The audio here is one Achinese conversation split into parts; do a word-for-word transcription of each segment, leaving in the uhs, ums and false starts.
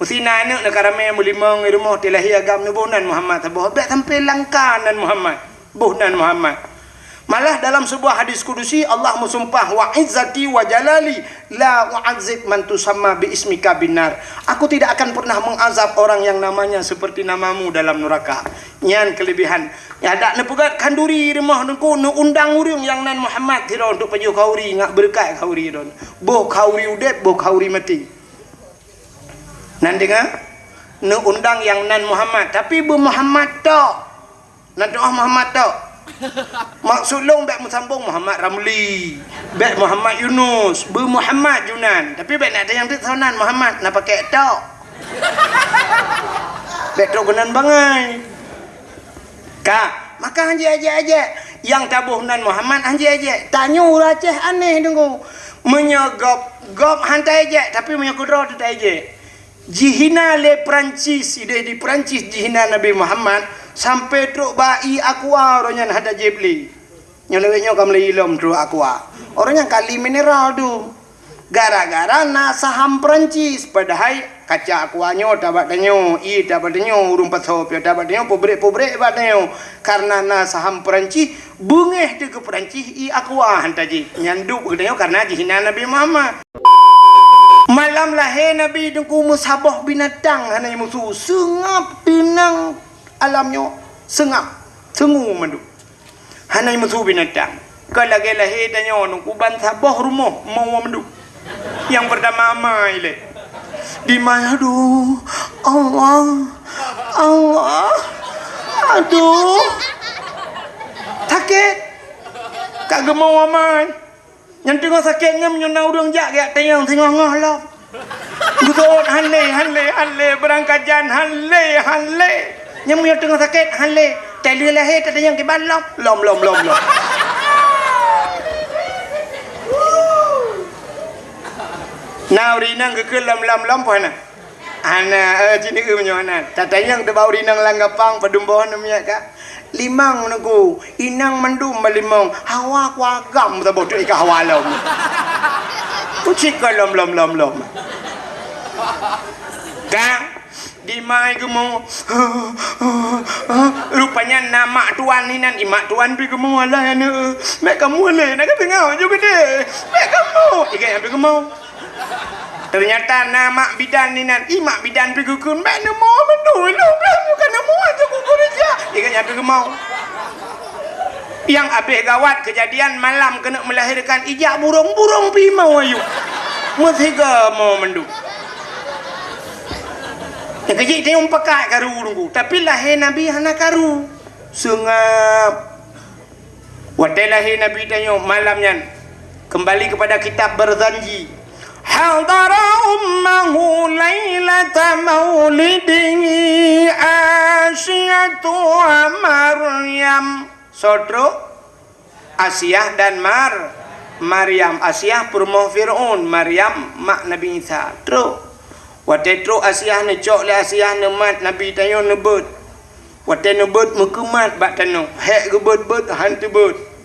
Si na aneuk neukaramé meulimong i rumoh, teulahé agam neuboh nan Muhammad saboh. Bék sampoe langka nan Muhammad. Boh nan Muhammad. Malah dalam sebuah hadis kudusi, Allah meusumpah, "Wa izzati wa jalali la u'adzib man tusamma bi ismika binnar." Aku tidak akan pernah mengazab orang yang namanya seperti namamu dalam neraka. Nyan kelebihan. Ya, dak neupeugét khanduri rumoh Teungku, neuundang ureuëng nyang nan Muhammad sidroe untuk pajoh khanduri, ngat beureukat khanduri droe. Boh khanduri udeb, boh khanduri maté. Nan deungoe, neuundang nyang nan Muhammad, tapi beu Muhammad tok. Nan doa Muhammad tok. Maksud lôn bék meusambong Muhammad Ramli, bék Muhammad Yunus, beu Muhammad Junan. Tapi bék nak tanyang teuk soe nan Muhammad, na pakai tok. Bék trok keunan bangai. Ka, maka hanjeuet ajak-ajak. Nyang taboh nan Muhammad hanjeuet ajak. Tanyoe ureuëng Aceh aneh Teungku. Meunyoe gob, gob han taejek, tapi meunyoe keudroe teuh taejek. Jihina lé Perancis, ideh di Perancis jihina Nabi Muhammad, sampai trok bak ié Aqua, uroe nyan hana jieb lé. Nyoe lewat nyoe ka meulai lom trok Aqua. Uroe nyan kali mineral tu. Gara-gara na saham Perancis, padahai kaca Aqua nyoe tabak tanyoe, ié tabak tanyoe, ureuëng pasoe pih tabak tanyoe, pabrik-pabrik bak tanyoe. Karena na saham Perancis, beungéh teuh keu Perancis ié Aqua han tajieb. Nyan duek keu tanyoe karena jihina Nabi Muhammad. Malam lahé Nabi Teungku meusaboh binatang hana musu, seungab teunang alam nyoe, seungab, seungue mandum. Hana musu binatang. Ka lagée lahé tanyoe Teungku ban saboh rumoh moe mandum. Nyang peurtama amai lé. Di mai, aduh, Allah, Allah, aduh. Sakét. Ka geumoe amai. Nyang teungoh sakét nyan meunyoe na ureuëng jak geujak tanyong singoh-ngoh lom. Geuseuôt han lé, han lé, han lé, beurangkajan han lé, han lé. Nyang meunyoe teungoh sakét han lé. Taleueh lahé tatanyong kiban lom, lom, lom, lom, lom. Na ureuëng inong geukheun lom, lom, lom, peue hana? Hana, eh, jineuk meunyoe hana. Tatanyong teuh bak ureuëng inong lam gapang, padum boh aneuk miet ka. Limong Teungku, inong mandum balimong, hawa kuagam saboh tu ika hawa lom. Kucik ka lom, lom, lom, lom. Ka, di mai geumoe. Rupanya na mak tuan inan, i mak tuan pi geumoe, alah aneuk. Mek kamoe lé, na ka teungoh ju geude. Mek kamoe, iga nyang pi geumoe. Teunyata na mak bidan inan, i mak bidan pi geukheun, "Bék neumoe mandum, lôn blah muka neumoe aja kuku reja." Iga nyang pi geumoe. Nyang abéh gawat keujadian malam keuneuk meulahérkan ijak burong-burong pi moe ayue. Meusiga moe mandum. Nyang keujih tanyong pakat karu Teungku, tapi lahé Nabi hana karu. Seungab. Watée lahé Nabi tanyoe malam nyan, keumbali keupada kitab Barzanji. Hadara ummahu lailata maulidihi Asiyatu wa Maryam. Soe trok? Asiah dan Mar-, Maryam. Asiah peurumoh Fir'aun, Maryam mak Nabi Isa. Trok. Watée trok Asiah neucok lé Asiah neumat Nabi tanyoe neubeuet. Watée neubeuet meukeumat bak tanoh, hék geubeuet-beuet han teubeuet.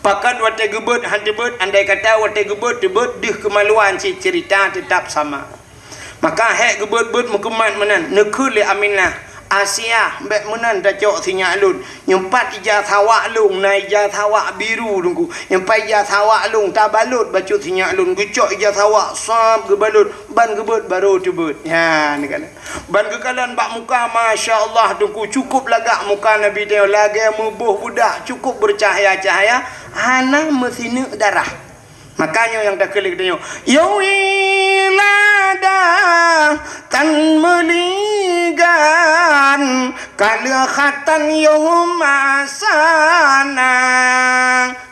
Pakon watée geubeuet han teubeuet, andai kata watée geubeuet teubeuet deuh keumaluan cit ceurita teutap sama. Maka hék geubeuet-beuet meukeumat meunan, neukheun lé Aminah, "Asiah, bék meunan tacok sinyak lôn. Nyoe pat ija sawak lôn, na ija sawak biru Teungku. Nyoe pat ija sawak lôn tabalot bacut sinyak lôn, geucok ija sawak sab geubalot, ban geubeuet barô teubeuet." Nyan, neukalon. Ban geukalon bak muka, masya Allah, Teungku, cukup lagak muka Nabi tanyoe, lagée meuboh beudak, cukup beucahya-cahya, hana meusineuk darah. Maka nyoe nyang takeulik tanyoe, "Ya wilada, tan meuligan, ka lheueh khatan yoh masana."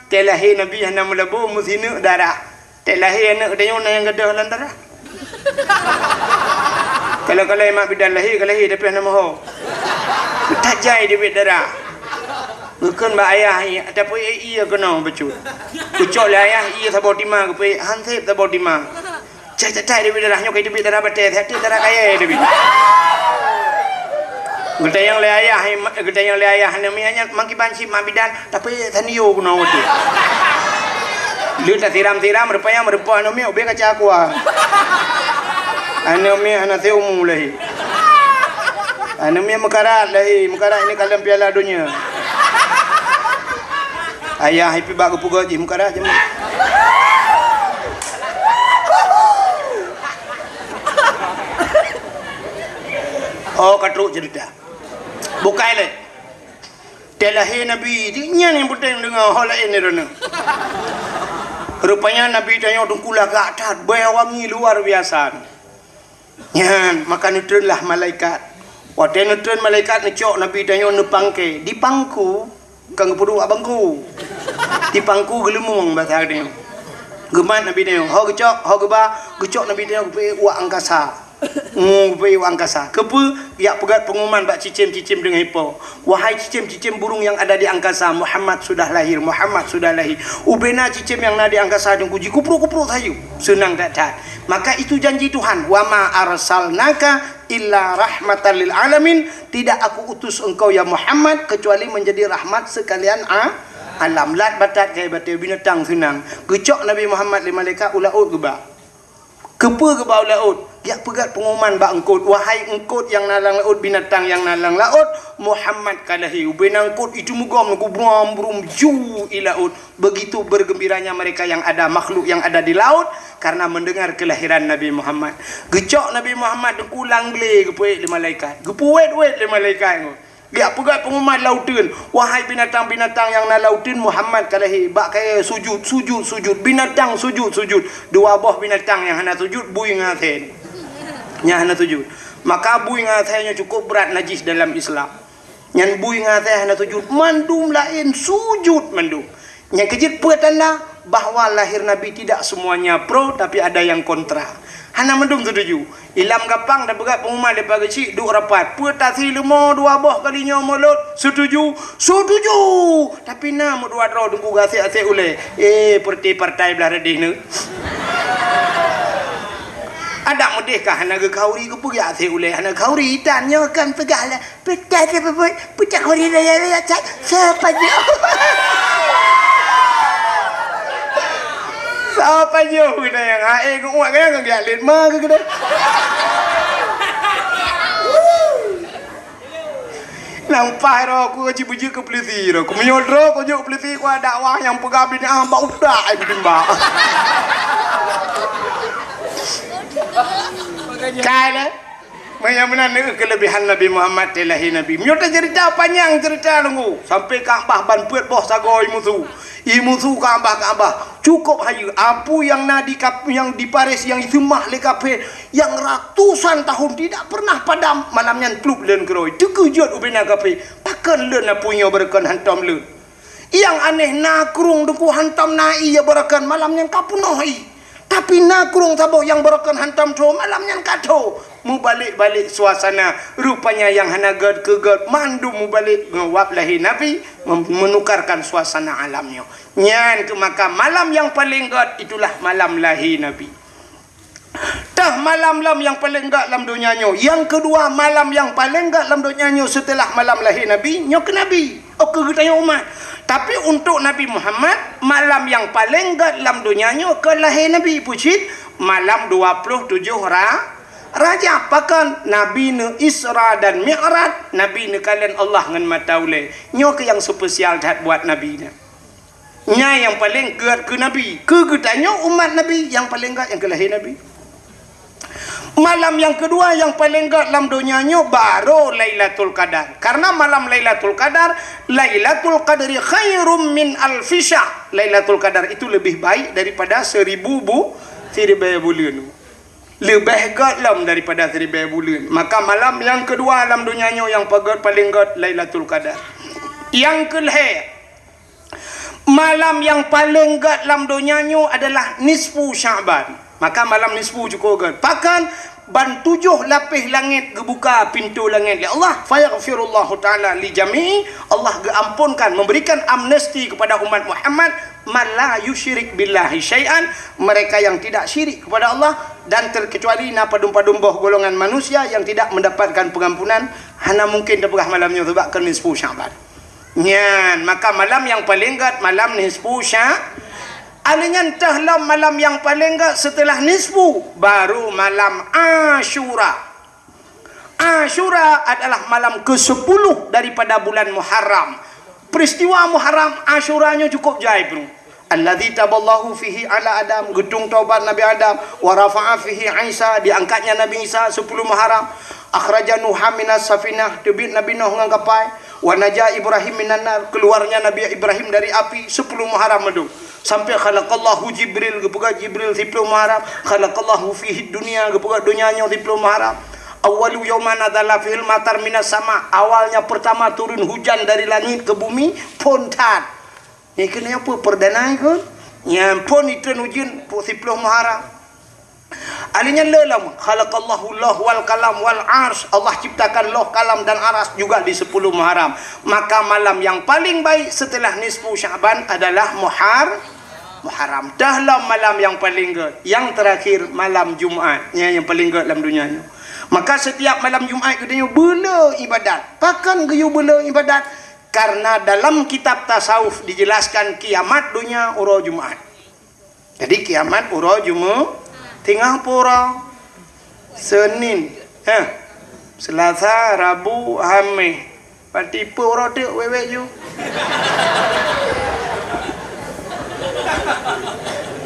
Tée lahé Nabi hana meulabô meusineuk darah. Tée lahé aneuk tanyoe na nyang gadôh lam darah. Kalau-kalau mak bidan lahé, ka lahé tapi hana moho. Tajai dibit darah. Geukheun bak ayah, tapi ié keunoe bacut. Geucok lé ayah ié saboh tima, geupeuék han sép saboh tima. Cai, cai, cai, dibit darah nyoe, ka dibit darah batée, hati darah kayée dibit. Geutanyong lé ayah, geutanyong lé ayah, aneuk miet nyan, "Mak kiban cit mak bidan?" Tapi tanio keunoe watée. Lheueh tasiram-siram, rupanya meureumpok aneuk miet ubé kaca aqua. Aneuk miet hana seumu lahé. Aneuk miet meukarat lahé, meukarat ini kalon Piala Donya. Ayah ipi bak geupeugah jih meukarat jih. Oh, ka trok cerita. Bukai lé. Teuh lahé Nabi, nyan nyang peunteng deungoe, ho laén droeneuh. Rupanya Nabi tanyoe teungku lagak that, bèe wangi luar biasa. Nyan, maka neutreunlah malaikat. Watèe neutreun malaikat neucok Nabi tanyoe neupangke, dipangku, kon geupeuduek bak bangku. Dipangku geuleumong basa tanyoe. Geumat Nabi tanyoe, ho geucok, ho geuba, geucok Nabi tanyoe geupeuék u angkasa. Mu beu angkasa. Keupeue? Geujak peugöt pengumuman bak cicém-cicém deungon ipo. Wahai cicém-cicém burung yang ada di angkasa, Muhammad sudah lahir, Muhammad sudah lahir. Ubena cicém nyang na di angkasa teungku jikuprok-kuprok sayup. Seunang that-that. Maka itu janji Tuhan, "Wa ma arsalnaka illa rahmatan lil alamin." Tidak aku utus engkau ya Muhammad kecuali menjadi rahmat sekalian a-, alam. Lat batat kai batée binatang seunang. Geucok Nabi Muhammad lé malaikat u laôt geuba. Keupeue geuba u laôt? Geujak peugöt pengumuman bak eungkôt, "Wahai eungkôt nyang na lam laôt, binatang nyang na lam laôt, Muhammad ka lahé." Ubena eungkôt itu meugom, gubrom-brum ju i laôt. Begitu bergembiranya mereka yang ada, makhluk yang ada di laut, karena mendengar kelahiran Nabi Muhammad. Geucok Nabi Muhammad teungku lam glé geupeuék lé malaikat. Geupeuwét-wét lé malaikat nyoe. Geujak peugöt pengumuman lauteuen, "Wahai binatang-binatang nyang na lauteuen, Muhammad ka lahé, bak kayèe sujud, sujud, sujud, binatang sujud, sujud." Dua boh binatang nyang hana sujud, bui ngon asèe. Nyang hana sujud. Maka bui ngon asèe nyoe cukup brat najis dalam Islam. Nyan bui ngon asèe hana sujud, mandum laén sujud mandum. Nyang keujeuet peue tanda bahwa lahir Nabi tidak semuanya pro, tapi ada yang kontra. Hana mandum setuju. Ilam gapang tapeugah pengumuman lé pageucik duek rapat. Peue tasi leumo dua boh kali nyoe mulod? Setuju? Setuju! Tapi na meudua droe teungku gasek-asek ulèe. Eh, peureuté partai blah reudeh neuh. Adak meudeh ka hana geukhauri, keupeue geujak asek ulèe hana khauri? Tan nyoe kan peugah lah. Peucah teupeubuet, peucah ureueng raya-raya that, soe pajoh? Soe pajoh keunan nyang haé geuuet keunan geujak lét ma keu keunan. Nang paih roh ku jibeujeuet keu peulisi roh. Ku meunyoe droe ku jeuet keu peulisi ku dakwah nyang peugah binatang bak utak ai beutimba. Kai lé. Meunyoe meunan neu keulebihan Nabi Muhammad teuh lahé Nabi. Meunyoe taceurita panyang ceurita lunggu, sampai Ka'bah ban peuet boh sagoe imusu. Imusu Ka'bah, Ka'bah. Cukup hayeue. Apui nyang na di kap-, nyang di Paris nyang iseumah lé kafé, nyang ratusan tahun tidak pernah padam, malam nyan plup leuen keurôi. Teukeujot ubena kafé. Pakon leuen apui nyoe beureukan hantom leuen? Nyang aneh na krueng teungku hantom na ié beureukan malam nyan ka peunoh ié. Tapi na krueng saboh nyang beureukan hantom tho malam nyan ka tho. Mubalek-balek suasana, rupanya nyang hana gèt keu gèt mandum mubalek ngon wab lahé Nabi mem-, menukarkan suasana alam nyoe. Nyan keuh maka malam nyang paleng gèt itulah malam lahé Nabi. Teuh malam lom nyang paleng gèt lam donya nyoe. Nyang keudua, malam nyang paleng gèt lam donya nyoe seuteulah malam lahé Nabi, nyoe keuh Nabi. Oh, keu geutanyoe umat. Tapi untuk Nabi Muhammad, malam nyang paleng gèt lam donya nyoe keu lahé Nabi. Peue cit? Malam dua ploh tujoh Ra-, Rajab. Pakon? Nabi neu Isra dan Mi'raj, Nabi neukalon Allah ngon mata ulèe. Nyoe keuh nyang spesial that buat Nabi nyan. Nyan nyang paleng gèt keu Nabi. Keu geutanyoe umat Nabi, nyang paleng gèt nyang keu lahé Nabi. Malam nyang keudua nyang paleng gèt lam donya nyoe baru Lailatul Qadar. Karena malam Lailatul Qadar, Lailatul Qadri khairum min alfi syahr. Lailatul Qadar itu lebih baik daripada seribu bu-, siribèe buleuen. Leubeh gèt lom daripada siribèe buleuen. Maka malam nyang keudua lam donya nyoe nyang pagèt paleng gèt Lailatul Qadar. Nyang keulhèe, malam nyang paleng gèt lam donya nyoe adalah nisfu Sya'ban. Maka malam nisfu cukup gèt. Pakon? Ban tujoh lapéh langèt geubuka pintoe langèt lé Allah. Fayaghfirullahu ta'ala li jami'i. Allah geuamponkan, memberikan amnesti kepada umat Muhammad, man la yusyrik billahi syai'an, mereka yang tidak syirik kepada Allah, dan terkecuali na padum-padum boh golongan manusia yang tidak mendapatkan pengampunan, hana mungkin tapeugah malam nyoe sebab keu nisfu Sya'ban. Nyan, maka malam nyang paleng gèt malam nisfu Sya-, Alèh nyan teuh lom malam nyang paleng gèt seuteulah nisfu, baru malam Asyura. Asyura adalah malam kesepuluh daripada bulan Muharram. Peristiwa Muharram Asyura nyoe cukup jai, bro. Alladzi taballahu fihi ala Adam, geutueng taubat Nabi Adam, wa rafa'a fihi Isa, diangkatnya Nabi Isa, sepuluh Muharram, akhraja Nuha minas safinah, teubiet Nabi Nuh ngon kapai, wa naja Ibrahim minan nar, keluarnya Nabi Ibrahim dari api, sepuluh Muharram mandum. Sampai khalaqallahu Jibril, geupeugah Jibril, siploh Muharram, khalaqallahu fihi dunya, geupeugah donya nyoe siploh Muharram. Awwalu yauman nazala fihil matar minas sama, awalnya pertama turun hujan dari langit ke bumi, phon that. Nyan keuh nyoe peue perdana nyan keuh? Nyan phon itreun ujeuen pu-, siploh Muharram. Alèh nyan le lom, khalaqallahu lauh wal qalam wal arsy. Allah ciptakan lauh, kalam dan aras juga di sepuluh Muharram. Maka malam yang paling baik setelah nisfu Sya'ban adalah Muhar-, Muharram. Teuh lom malam yang paling gèt. Yang terakhir malam Jumat. Nyan nyang paling gèt lam dunia nyoe. Maka setiap malam Jumat geutanyoe beuleu ibadat. Pakon geuyue beuleu ibadat? Karena dalam kitab tasawuf dijelaskan kiamat dunia uroe Jumat. Jadi kiamat uroe Jumat, teungoh pura, Senin, ha, Selasa, Rabu, Hamis. Berarti peue uroe teuk wèk-wèk ju?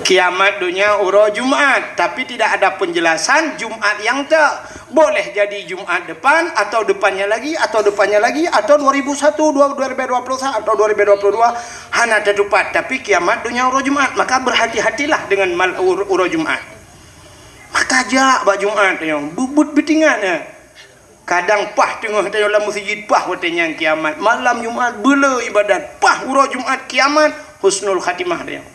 Kiamat dunia uroe Jumat, tapi tidak ada penjelasan Jumat nyang teuk. Boleh jadi Jumat depan, atau depannya lagi, atau depannya lagi, atau dua ribu satu, dua-, dua ribu dua puluh satu, atau dua ribu dua puluh dua, hana teutupat. Tapi kiamat dunia uroe Jumat, maka berhati-hatilah dengan mal-, ur-, uroe Jumat. Maka jak bak Jumat nyoe, beuet-beuet beutingat nyan. Kadang paih teungoh tanyoe lam meuseujid, paih watèe nyan kiamat. Malam Jumat beuleu ibadat, paih uroe Jumat kiamat, husnul khatimah tanyoe.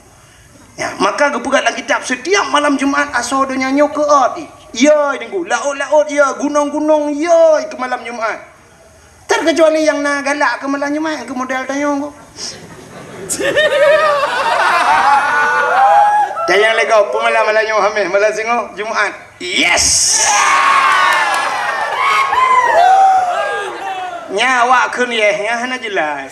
Ya, maka geupeugah lam kitab, setiap malam Jumat asoe donya nyoe keuôt. Ya, Teungku, laôt-laôt ya, gunong-gunong ya keu malam Jumat. Terkecuali nyang na galak keu malam Jumat, keu model tanyoe. Dan nyang lagèe peue malam, malam nyoe Hamis, malam singoh Jumat. Yes! Nyan awak kheun yes, nyan hana jeulaih.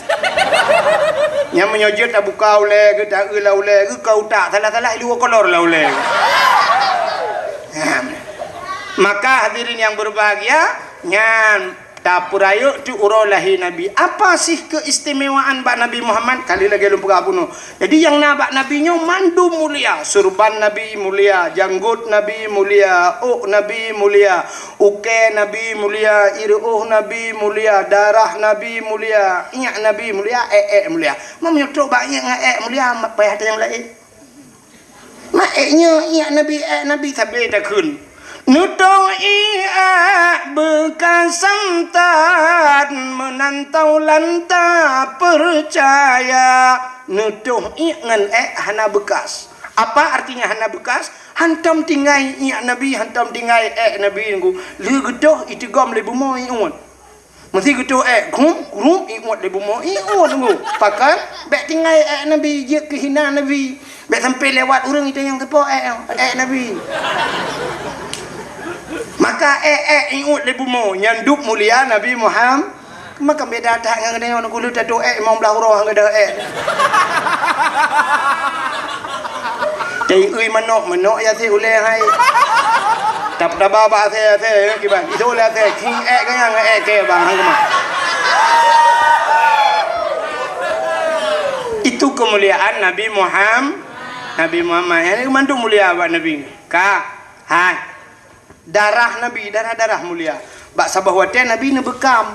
Nyan meunyoe jeuet tabuka ulèe geuh, taeu lam ulèe geuh, ka utak salah-salah, i luwa kolor lam ulèe geuh. Nyan. Maka hadirin yang berbahagia, nyan tapeurayeuk teuk uroe lahé Nabi. Apa sih keistimewaan bak Nabi Muhammad? Ka lheueh lagèe lôn peugah bunoe. Jadi nyang na bak Nabi nyoe mandum mulia. Surban Nabi mulia, janggot Nabi mulia, ôk Nabi mulia, ukèe Nabi mulia, ireuôh Nabi mulia, darah Nabi mulia, iék Nabi mulia, èk-èk mulia. Meunyoe trôk bak iék ngon èk mulia, payah tanyong laén. Mak èk nyoe iék Nabi, èk Nabi sabe takheun. Neutôh iék èk beukasan that, meunan taulan tapeucaya. Neutôh iék ngon èk hana beukas. Apa artinya hana beukas? Hantom tinggai iék Nabi, hantom tinggai èk Nabi ngon. Lheueh geutôh iteugom lé bumoe ié uet. Meusé geutôh èk, grum, grum, ié uet lé bumoe, ié uet ngon. Pakon? Bèk tinggai èk Nabi, jeuet keu hina Nabi. Bèk sampai lewat ureueng itanyong sapo èk, èk Nabi. Maka èk, èk ié uet lé bumoe, nyan dub mulia Nabi Muhammad. Maka beda that ngon geutanyoe, ngon geutanyoe tatôh èk limong blaih uroe ngon geutanyoe èk. Taiui manok, manok ya asèe ulèe hai. Tap-, taba bak asèe, asèe, ya, kiban. Itu ulèe asèe, king èk ganyang, èk kèe bang, han keumah. Itu kemuliaan Nabi Muhammad, Nabi Muhammad. Nyan mandum mulia bak Nabi. Ka, hai. Darah Nabi, darah-darah mulia. Bak saboh watèe Nabi neubeukam.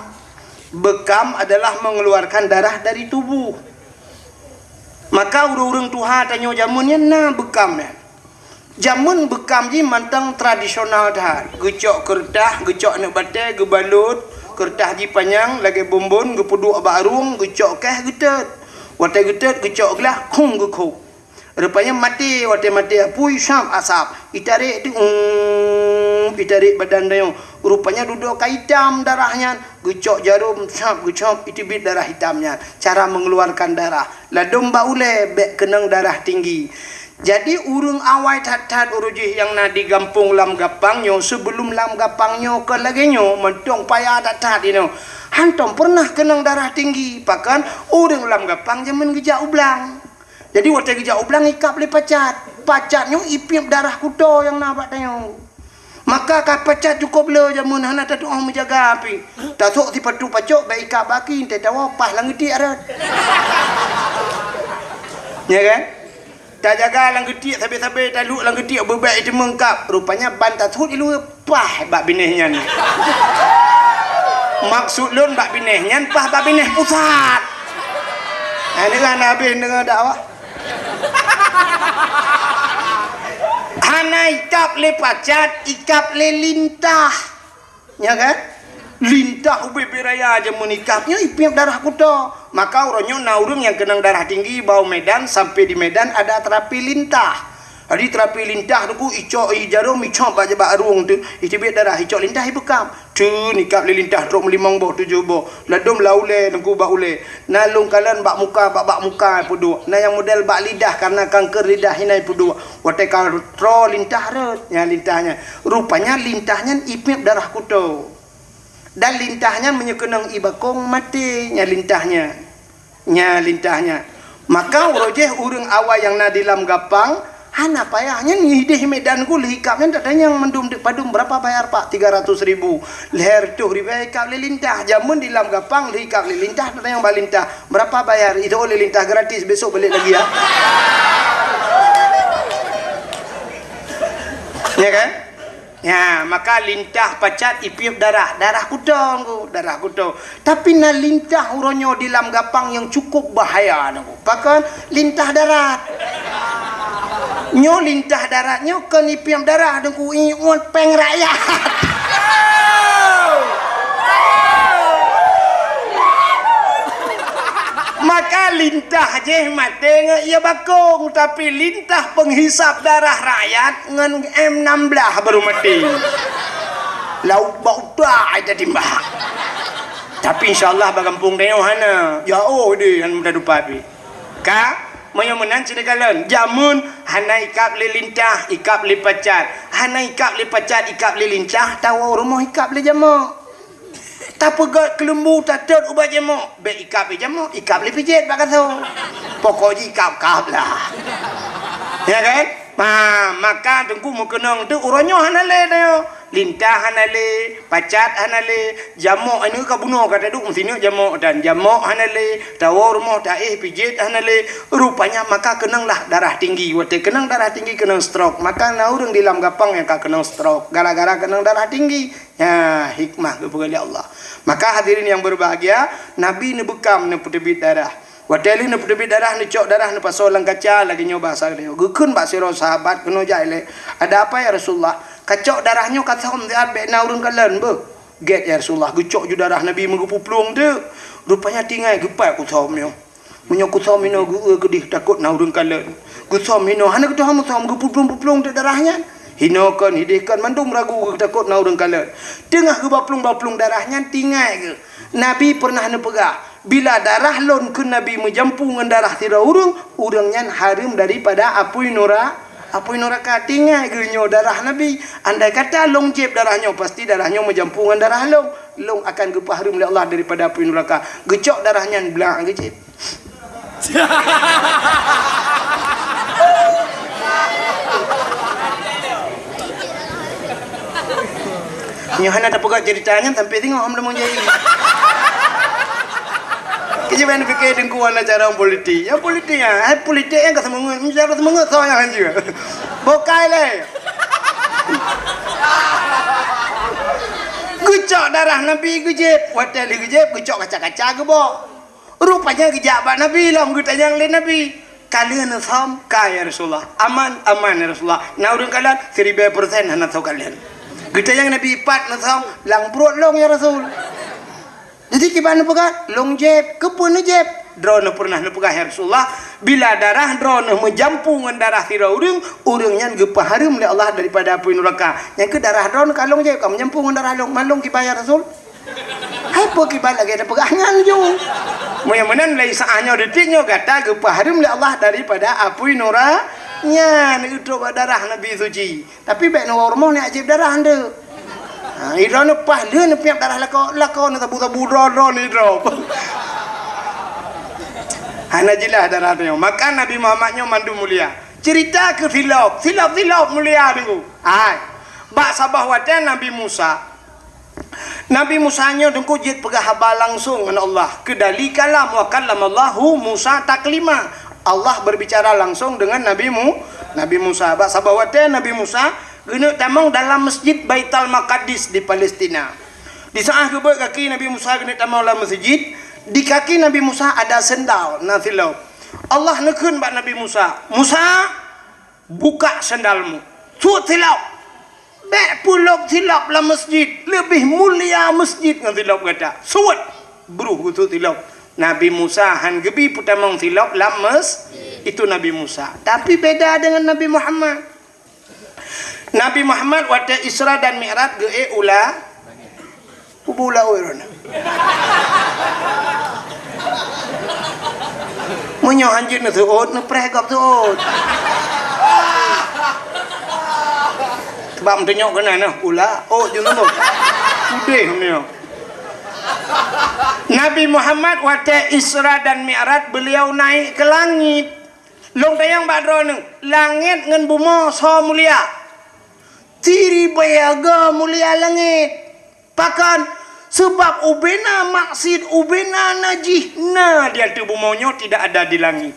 Beukam adalah mengeluarkan darah dari tubuh. Maka ureueng-ureueng tuha tanyoe jameun nyan na beukam nyan. Jameun beukam jih mantong tradisional that. Geucok keureutah, geucok aneuk batèe, geubalot, keureutah jih panyang lagèe bonbon, geupeuduek bak arueng, geucok kèh geutot. Watèe geutot, geucok glah, khong geukhôb. Rupanya maté, watèe maté apui, sab asap. Itarek tu, um, itarek badan tanyoe. Rupanya dudoe ka itam darah nyan. Geucok jarom, sab, geucok, iteubiet darah itam nyan. Cara mengeluarkan darah. Ladôm bak ulèe, bèk keunong darah tinggi. Jadi, ureueng awai that-that uroe jih nyang na di gampông Lam Gapang nyoe, sebelum Lam Gapang nyoe kon lagèe nyoe, mantong payah that-that inoe. Hantom pernah keunong darah tinggi, pakon ureueng Lam Gapang jameun geujak u blang. Jadi watée geujak u blang ikab lé pacat. Pacat nyoe ipiep darah kuto nyang na bak tanyoe. Maka ka pacat cukôp le jameun hana tatuoh meujaga pih. Tasok sipatu pacok bak ikab baki teuh tawoe paih lam geutiek rot. Ya kan? Tajaga lam geutiek sabe-sabe taluek lam geutiek beubek iteumeung kab. Rupanya ban tasok iluweue paih bak binéh nyan. Maksud lôn bak binéh nyan paih bak binéh pusat. Nah, ini kan habéh deungoe dakwah. Hana ikab lé pacat, ikab lé lintah. Ya kan? Lintah ubé biraya jameun ikab nyoe ipiep darah kuto. Maka uroe nyoe na ureuëng nyang keunong darah tinggi bak u Medan, sampai di Medan ada terapi lintah. Jadi terapi lintah tu ku icok i jarum icok bak, bak rueng tu, iteubiet darah icok lintah ibeukab. Teun ikab lé lintah trok meulimong boh tujoh boh. Ladom lam ulée teungku bak ulée. Na lôn kalon bak muka, bak, bak muka peuduek. Na nyang model bak lidah karena kanker lidah inan peuduek. Watée ka troe lintah rot, nyan lintah nyan. Rupanya lintah nyan ipiep darah kuto. Dan lintah nyan meunyoe keunong ibakong maté, nyan lintah nyan. Nyan lintah nyan. Maka uroe jih ureuëng awai nyang na di lam gapang, hana payah nyan ideh Medan ku lheuh ikab nyan tatanyong mandum deuk padum berapa bayar pak? Tiga ratus ribu. Lhèe reutôh ribèe ikab lé lintah. Jameun di lam gapang lheuh ikab lé lintah tatanyong bak lintah, berapa bayar? Itu oleh lintah gratis, besok balik lagi ya. Ya kan? Ya, maka lintah pacat ipiep darah, darah kuto ngku, darah kuto. Tapi na lintah uroe nyoe di lam gapang nyang cukup bahaya ngku. Pakon? Lintah darat. Nyoe lintah darat nyoe kon ipiep darah ngku, iuet péng rakyat. Maka lintah jih maté ngon ie bakong, tapi lintah penghisap darah rakyat ngon M enam belas baru maté. Lauk bak utak ai tatimbak. Tapi insya Allah bak gampông tanyoe hana. Ya oh deh, hana mudah dupa pi. Ka, meunyoe meunan sini kalon, jameun hana ikab lé lintah, ikab lé pacat. Hana ikab lé pacat, ikab lé lintah, tawoe rumoh ikab lé jamok. Tapeugöt keuleumbu tatot ubat jamok, bék ikab lé jamok, ikab lé pijet bak gasoe. Pokok jih ikab-kab lah. Ya kan? Ma, maka teungku meukeunong tu uroe nyoe hana lé tanyoe. Lintah hana lé, pacat hana lé, jamok inoe ka bunoe ka taduek meusineuk jamok dan jamok hana lé, tawoe rumoh taéh pijet hana lé. Rupanya maka keunonglah darah tinggi. Watée keunong darah tinggi keunong stroke. Maka na ureuëng di lam gapang nyang ka keunong stroke gara-gara keunong darah tinggi. Ya, hikmah geupeugah lé Allah. Maka hadirin yang berbahagia, Nabi neubeukam neupeuteubiet darah. Watée lheueh neupeuteubiet darah, neucok darah, neupasoe lam kaca lagée nyoe basa geutanyoe. Geukheun bak sidroe sahabat keunoe jak ilée, "Ada apa ya Rasulullah? Kacok darah nyoe kathom siat bék na ureuëng kalon beuh." "Gét ya Rasulullah." Geucok ju darah Nabi meugeupuplueng teuk. Rupanya tinggai geupat kuthom nyoe. Meunyoe kuthom inoe geu-eu keudeh takot na ureuëng kalon. Kuthom inoe hana geutuha muthom geupuplueng-puplueng teuk darah nyan. Hinoe kon, hideh kon mandum ragu geutakot na ureuëng kalon. Teungoh geubaplueng-baplueng darah nyan tinggai geuh. Nabi peureunah neupeugah, "Bila darah lôn kheun Nabi meujampu ngon darah sidroe ureuëng, ureuëng nyan hareuem daripada apui nura-, apui nuraka." Tinggai geuh nyoe darah Nabi. Andai kata lôn jieb darah nyoe, pasti darah nyoe meujampu ngon darah lôn. Lôn akan geupeuhareuem lé Allah daripada apui nuraka. Geucok darah nyan blang geujieb. Nyoe hana tapeugah cerita nyan sampai singoh hom lemong jai. Keujeuet bak neupiké teungku hana cara politik. Ya politik ya, hai politik nyang ka seumeungeut, cara seumeungeut soe nyang hanjeuet. Bokai lé. Geucok darah Nabi geujieb, watée lheueh geujieb geucok kaca-kaca geubok. Rupanya geujak bak Nabi lom geutanyong lé Nabi, "Ka lheueh neusom?" "Ka ya Rasulullah." "Aman?" "Aman ya Rasulullah." "Na ureuëng kalon?" "Siribée persen hana soe kalon." Geutanyong Nabi, "Pat neusom?" "Lam pruet lôn ya Rasul." Jadi kiban neupeugah, "Lôn jieb." "Keupeue neujieb?" "Droeneuh peureunah neupeugah ya Rasulullah, bila darah droeneuh meujampu ngon darah sidroe ureuëng, ureuëng nyan geupeuhareuem lé Allah daripada apui nuraka. Nyang keuh darah droeneuh ka lôn jieb, ka meujampu ngon darah lôn, man lôn kiban ya Rasul." Hai peue kiban lagée tapeugah nyan ju. Meunyoe meunan lé saát nyoe detik nyoe gata geupeuhareuem lé Allah daripada apui nura nyan, geutrok bak darah Nabi suci. Tapi bék neuwoe rumoh neujieb darah nteuk. Ha, idroe neupaih lheueh neupiep darah lakoe, lakoe neusabu-sabu droe-droe neudroe. Hana jeulaih dara nyoe. Maka Nabi Muhammad nyoe mandum mulia. Cerita keu silop, silop-silop mulia Teungku. Hai. Bak saboh watée Nabi Musa. Nabi Musa nyoe Teungku jeuet peugah haba langsong ngon Allah. Keudali kalam, wa kallamallahu Musa taklima. Allah berbicara langsung dengan Nabi Mu-, Nabi Musa. Bak saboh watée Nabi Musa geuneuk tamong dalam Masjid Baitul Maqdis di Palestina. Di saat geubeuet kaki Nabi Musa geuneuk tamong lam masjid, di kaki Nabi Musa ada sendal na silop. Allah neukheun bak Nabi Musa, "Musa, buka sendalmu. Suet silop. Bék peulop silop lam masjid. Leubeh mulia masjid ngon silop gata. Suet." Bruh geusuet silop. Nabi Musa han geubi peutamong silop lam mes-, itu Nabi Musa. Tapi beda dengan Nabi Muhammad. Nabi Muhammad watée Isra dan Mi'raj geuék u la-, kubu laôt droeneuh. Meunyoe hanjeuet neuseuôt, neupreh gob seuôt. Sebab meutunyok keunan nyoe, u laôt jeuet nyoe. Udeh nyoe. Nabi Muhammad watée Isra dan Mi'raj, beliau naik ke langit. Lôn tanyong bak droeneuh, langét ngon bumoe soe mulia? Siribèe go mulia langét. Pakon? Sabab ubena maksiet, ubena najih na di ateueh bumoe nyoe, tidak ada di langét.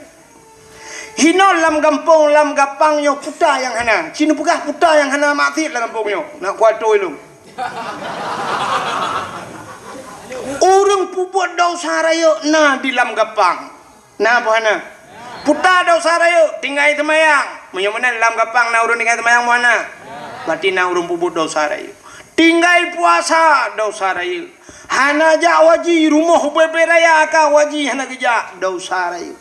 Hinoe lam gampông, lam gapang nyoe puta nyang hana. Ci neupeugah puta nyang hana maksiet lam gampông nyoe. Nak kuatôi lôn. Ureuëng peubuet desya rayeuk na di lam gapang. Na peue hana? Puta desya rayeuk, tinggai seumayang. Meunyoe meunan lam gapang na ureuëng tinggai seumayang, peue hana? Berarti na ureuëng peubuet desya rayeuk. Tinggai puasa, desya rayeuk. Hana jak haji, rumoh ubé-bé raya ka haji hana geujak, desya rayeuk.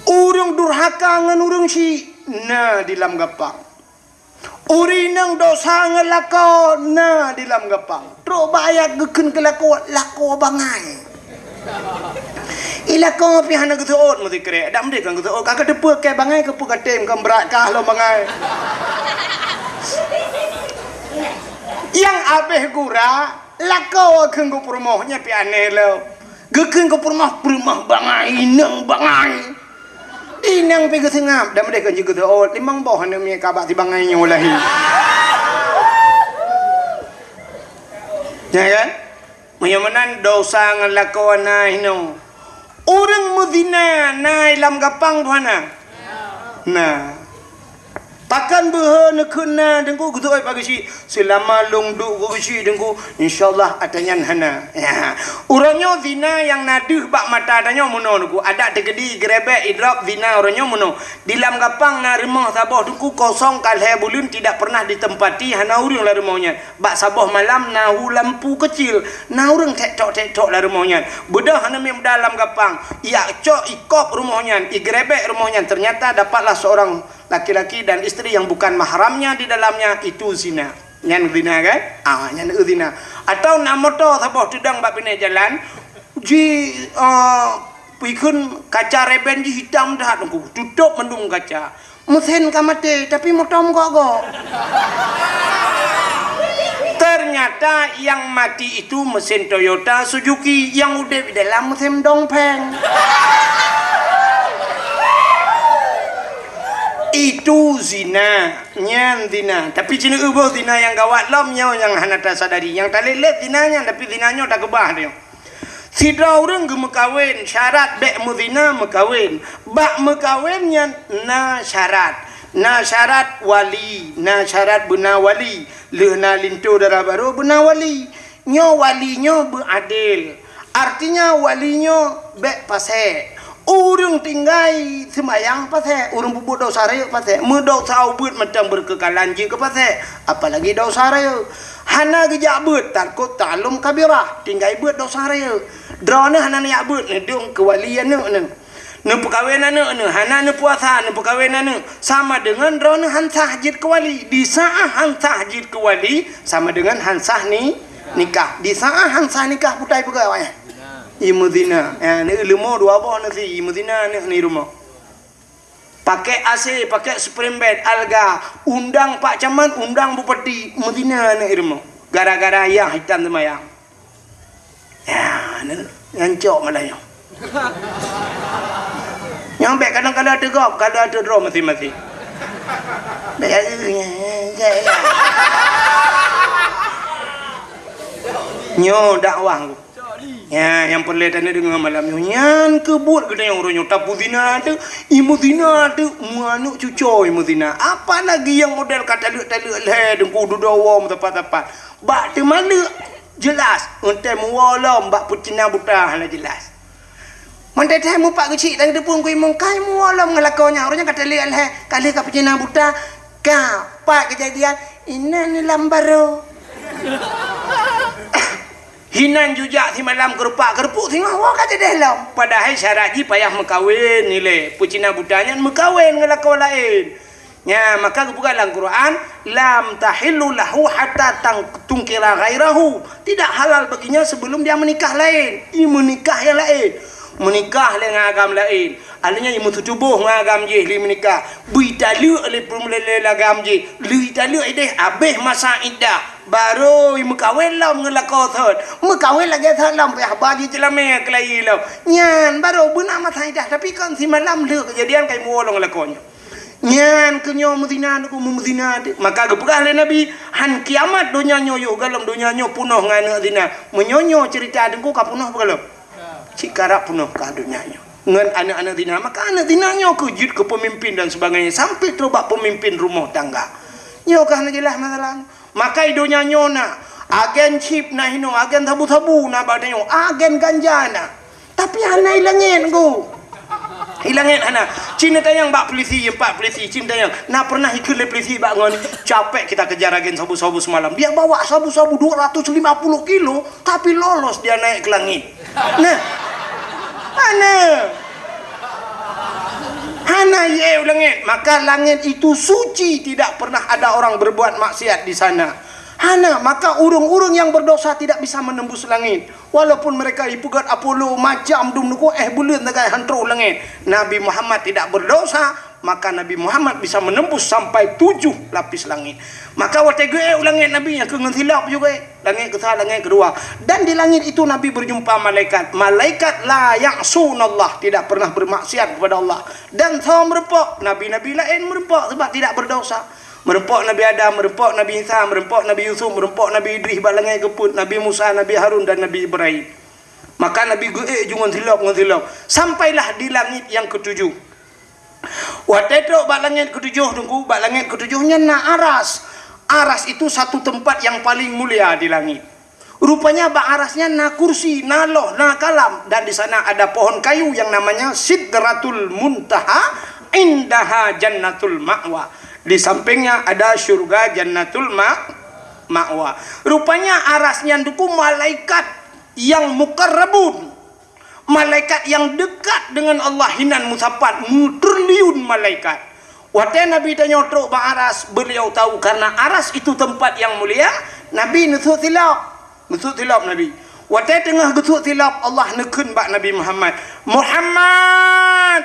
Ureuëng durhaka ngon ureuëng syik na di lam gapang. Ureuëng inong desya ngon lakoe na di lam gapang. Trok bak ayat geukheun keu lakoe, lakoe bangai. I lakoe pih hana geuseuôt meusikrek. Dak meudeh kan geuseuôt, ka geuteupeue keu bangai, keupeue ka tem, kon brat kah lom bangai. Nyang abéh gura, lakoe kheun geupeurumoh, nyan pih aneh lom. Geukheun geupeurumoh, peurumoh bangai, inong bangai. Inong pih geuseungab, dak meudeh kon jeuet geuseuôt, limong boh aneuk miet ka bak si bangai nyoe lahé. Ya kan? Meunyoe meunan desya ngon lakoe na hinoe. Ureuëng meuzina na i lam gapang peue hana? Na. Pakon beuhe neukheun na Teungku, geuseuôt bak geuchik? Seulama lôn duek keu geuchik Teungku, insya Allah ata nyan hana. Ya. Uroe nyoe zina nyang na deuh bak mata tanyoe meunoe Teungku. Adak teukeudi geurebek idrop zina uroe nyoe meunoe. Di lam gapang na rumoh saboh Teungku kosong ka lhée buleuen tidak pernah ditempati, hana ureuëng lam rumoh nyan. Bak saboh malam na hu lampu keucil, na ureuëng tek-tok-tek-tok lam rumoh nyan. Beudôh aneuk miet muda lam gapang, ijak cok ikop rumoh nyan, igeurebek rumoh nyan, ternyata dapatlah seorang laki-laki dan isteri yang bukan mahramnya di dalamnya, itu zina. Nyan zina kan? Ah, nyan zina. Atau na moto saboh teudong bak binéh jalan, ji, ah, pikheun kaca reben jih hitam that, tutôp mandum kaca. Meusén ka maté, tapi moto meugok-gok. Ternyata yang mati itu mesin Toyota Suzuki, yang udeb di dalam mesin Dongfeng. Itu zina, nyan zina. Tapi cina euboh zina yang gawat lom nyoe yang hana tasadari. Yang talét-lét zina nyan, tapi zina nyoe takeubah dia. Sidroe ureuëng geumeukawen, syarat bék meuzina meukawen. Bak meukawen nyan na syarat. Na syarat wali, na syarat beuna wali. Lheueh na linto dara barô beuna wali. Nyoe wali nyoe beuadil. Artinya wali nyoe bék pasék. Ureuëng tinggai seumayang pasék, ureuëng peubuet desya rayeuk pasék, meudosa ubeuet mantong beureukeukalahan jeuet keu pasék, apalagi desya rayeuk. Hana geujak beuet, tarkut ta'allum kabirah, tinggai beuet desya rayeuk. Droeneuh hana neujak beuet, neudong keu wali aneuk neuh. Neupeukawen aneuk neuh, hana neupuasa, neupeukawen aneuk, sama deungon droeneuh han sah jeuet keu wali. Di saát han sah jeuet keu wali, sama deungon han sah ni, nikah. Di saát han sah nikah, putai peugah awaknyan. Imeuzina. Ya, ni leumo dua boh nasi, imeuzina aneuk ni rumoh. Pakai A C, pakai spring bed, alga, undang Pak Camat, undang Bupati, meuzina aneuk rumoh. Gara-gara ayah hitam seumayang. Ya, ni. Nyan cok malah nyoe. Nyoe bèk kadang-kadang teugop, kadang teudroe maséng-maséng. Bèk, nyoe dakwah. Ya, nyang peureulèe taneuk deungö malam nyoe. Nyan keuh buet geutanyoe uroe nyoe. Tapeuzina teuk, imeuzina teuk, meuaneuk cucoe imeuzina. Apalagi nyang model ka taleuek-taleuek lhèe, deungku dudoe woe meusapat-sapat. Bak teuma leuek, jeulaih, eunteuk meuwoe lom bak peucina buta hana jeulaih. Mantong teuh mupat geuchik dan geuteupeue keu imum, kai meuwoe lom ngon lakoe nyan. Uroe nyan ka taleuek lhèe, ka lheueh ka peucina buta, ka, pat keujadian, inan lam barô. Hinan jujak simalam keurupak-keurupuek singoh woe ka jadeh lom. Padahai syarat jih payah meukawen ilèe. Peucina buta nyan meukawen ngon lakoe laén. Nya, maka geupeugah lam Quran, "Lam tahillu lahu hatta tang-, tunkira ghairahu." Tidak halal baginya sebelum dia menikah lain. I meunikah nyang laén. Meunikah lé ngon agam laén. Akhirnya i meuseutubôh ngon agam jih lé meunikah. Beu italeuek lé peumulai lé agam jih. Lheueh italeuek ideh, abéh masa iddah. Barô i meukawen lom ngon lakoe thon. Meukawen lagèe thon lom, payah ba jih ceulamé keulayi lom. Nyan barô beuna masa iddah, tapi kon simalam lheueh keujadian kai meuwoe lom ngon lakoe nyan. Nyan keuh nyoe meuzina teuk, meuzina teuk. Maka geupeugah lé Nabi, "Han kiamat donya nyoe yoh galom donya nyoe peunoh ngon aneuk zina." Meunyoe nyoe ceurita teungku ka peunoh beugalom. Cit karab peunoh ka donya nyoe ngon aneuk-aneuk zina. Maka aneuk zina nyoe keuh jeuet keu peumimpin dan sebagainya, sampai trok bak peumimpin rumoh tangga. Nyoe ka hana jeulaih masalah. Maka i donya nyoe na agen chip na hinoe, agen sabu-sabu na bak tanyoe, agen ganja na. Tapi hana i langét, Teungku. I langét hana. Cit neutanyong bak polisi, pat polisi, cit neutanyong. Na pernah ikheun lé polisi bak ngon, "Capek kita kejar agen sabu-sabu semalam. Dia bawa sabu-sabu dua ratus lima puluh kilo, tapi lolos dia naik ke langit." Nah. Hana. Hana i ék u langét. Maka langét itu suci, tidak pernah ada orang berbuat maksiat di sana. Hana, maka ureuëng-ureuëng nyang berdosa tidak bisa menembus langit. Walaupun mereka ipeugét Apollo macam dum nuku éh buleuen sagai han trok u langét. Nabi Muhammad tidak berdosa, maka Nabi Muhammad bisa menembus sampai tujuh lapis langit. Maka watée geuék u langét Nabi nyang keu ngon silop juga ék. Langét keusa, langét keudua. Dan di langit itu Nabi berjumpa malaikat. Malaikat la ya'sunallah, tidak pernah bermaksiat kepada Allah. Dan soe meureumpok, nabi-nabi laén meureumpok sebab tidak berdosa. Meureumpok Nabi Adam, meureumpok Nabi Isa, meureumpok Nabi Yusuf, meureumpok Nabi Idris bak langét keupeuet, Nabi Musa, Nabi Harun dan Nabi Ibrahim. Maka Nabi geuék ju ngon silop, ngon silop. Sampailah di langit yang ketujuh. Watée trok bak langét ketujoh, Teungku, bak langét ketujoh nyan na aras. Aras itu satu tempat yang paling mulia di langit. Rupanya bak aras nyan na kursi, na loh, na kalam, dan di sana ada pohon kayu yang namanya Sidratul Muntaha, indaha Jannatul Ma'wa. Di sampingnya ada syurga Jannatul Ma-, Ma'wa. Rupanya aras nyan Teungku malaikat yang mukarrabun. Malaikat yang dekat dengan Allah hinan meusapat, meutriliun malaikat. Watée Nabi tanyoe trok bak aras, beliau tahu karena aras itu tempat yang mulia, Nabi neusut silop. Neusut silop Nabi. Watée teungoh geusut silop, Allah neukheun bak Nabi Muhammad, "Muhammad,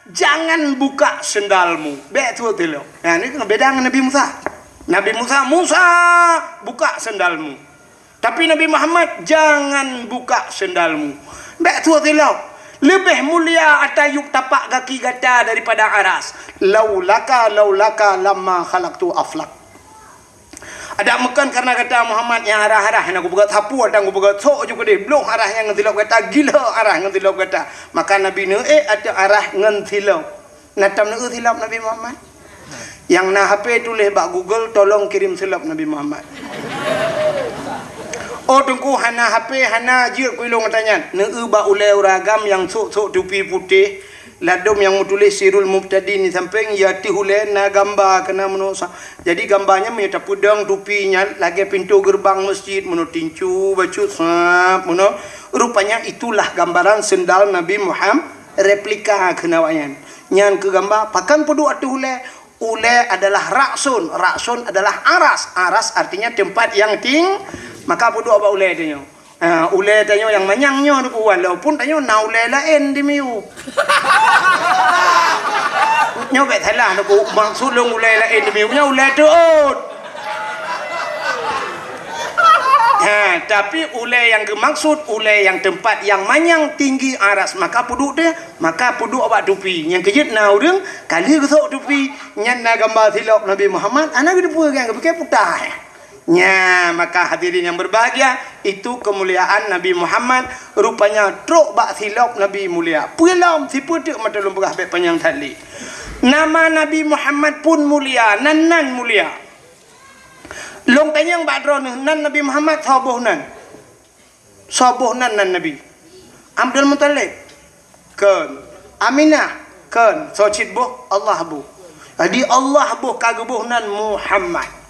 jangan buka sendalmu." Bék sut silop. Nah, ni beda ngon Nabi Musa. Nabi Musa, "Musa, buka sendalmu." Tapi Nabi Muhammad, "Jangan buka sendalmu." Bék sut silop. Leubeh mulia ata yup tapak gaki gata daripada aras. "Laulaka, laulaka lamma khalaqtu aflak." Adak meukon karena gata Muhammad nyang arah-arah nyang kupeugah sapu atang kupeugah sok ju keudeh bloh arah nyang ngon silop gata, gila arah ngon silop gata. Maka Nabi neuék ateueh arah ngon silop. Na tam neuék silop Nabi Muhammad? Nyang na H P tuléh bak Google, "Tolong kirim silop Nabi Muhammad." Oh, Teungku, hana H P, hana jeuet ku ilong ata nyan. Neueu bak ulée ureuëng agam nyang sok-sok tupi putéh, ladôm nyang meutuléh Sirul Mubtadin di sampéng, ya teuh ulée na gamba keunan meunoe sa-, jadi gamba nyan meunyoe tapeudong tupi nyan lagée pintoe geureubang meuseujid meunoe tincu bacut sab meunoe. Rupanya itulah gambaran sendal Nabi Muhammad, replika keunan awak nyan. Nyan keu gamba, pakon peuduek ateueh ulée? Ulée adalah ra'sun, ra'sun adalah aras, aras artinya tempat yang ting-, maka peuduek bak ulée tanyoe. Ah, ulée tanyoe nyang manyang nyoe Teungku, walaupun tanyoe na ulée laén di miyueb. Nyoe bék salah Teungku, maksud lôn ulée laén di miyueb nyoe ulée teuôt. Ha, Tapi ulée nyang geumaksud, ulée nyang teumpat nyang manyang tinggi aras, maka peuduek teuh, maka peuduek bak tupi. Nyang keujeuet na ureuëng ka lheueh geusok tupi, nyan na gamba silop Nabi Muhammad, hana geuteupeue, nyang geupike putah. Nya, maka hadirin yang berbahagia, itu kemuliaan Nabi Muhammad, rupanya trok bak silop Nabi mulia. Peue lom, sipeue teuk mata lôn peugah bék panyang that lé. Nama Nabi Muhammad pun mulia, nan nan mulia. Lôn tanyong bak droeneuh, nan Nabi Muhammad soe boh nan? Soe boh nan nan Nabi? Abdul Muthalib? Kon. Aminah? Kon. Soe cit boh? Allah boh. Jadi Allah boh ka geuboh nan Muhammad.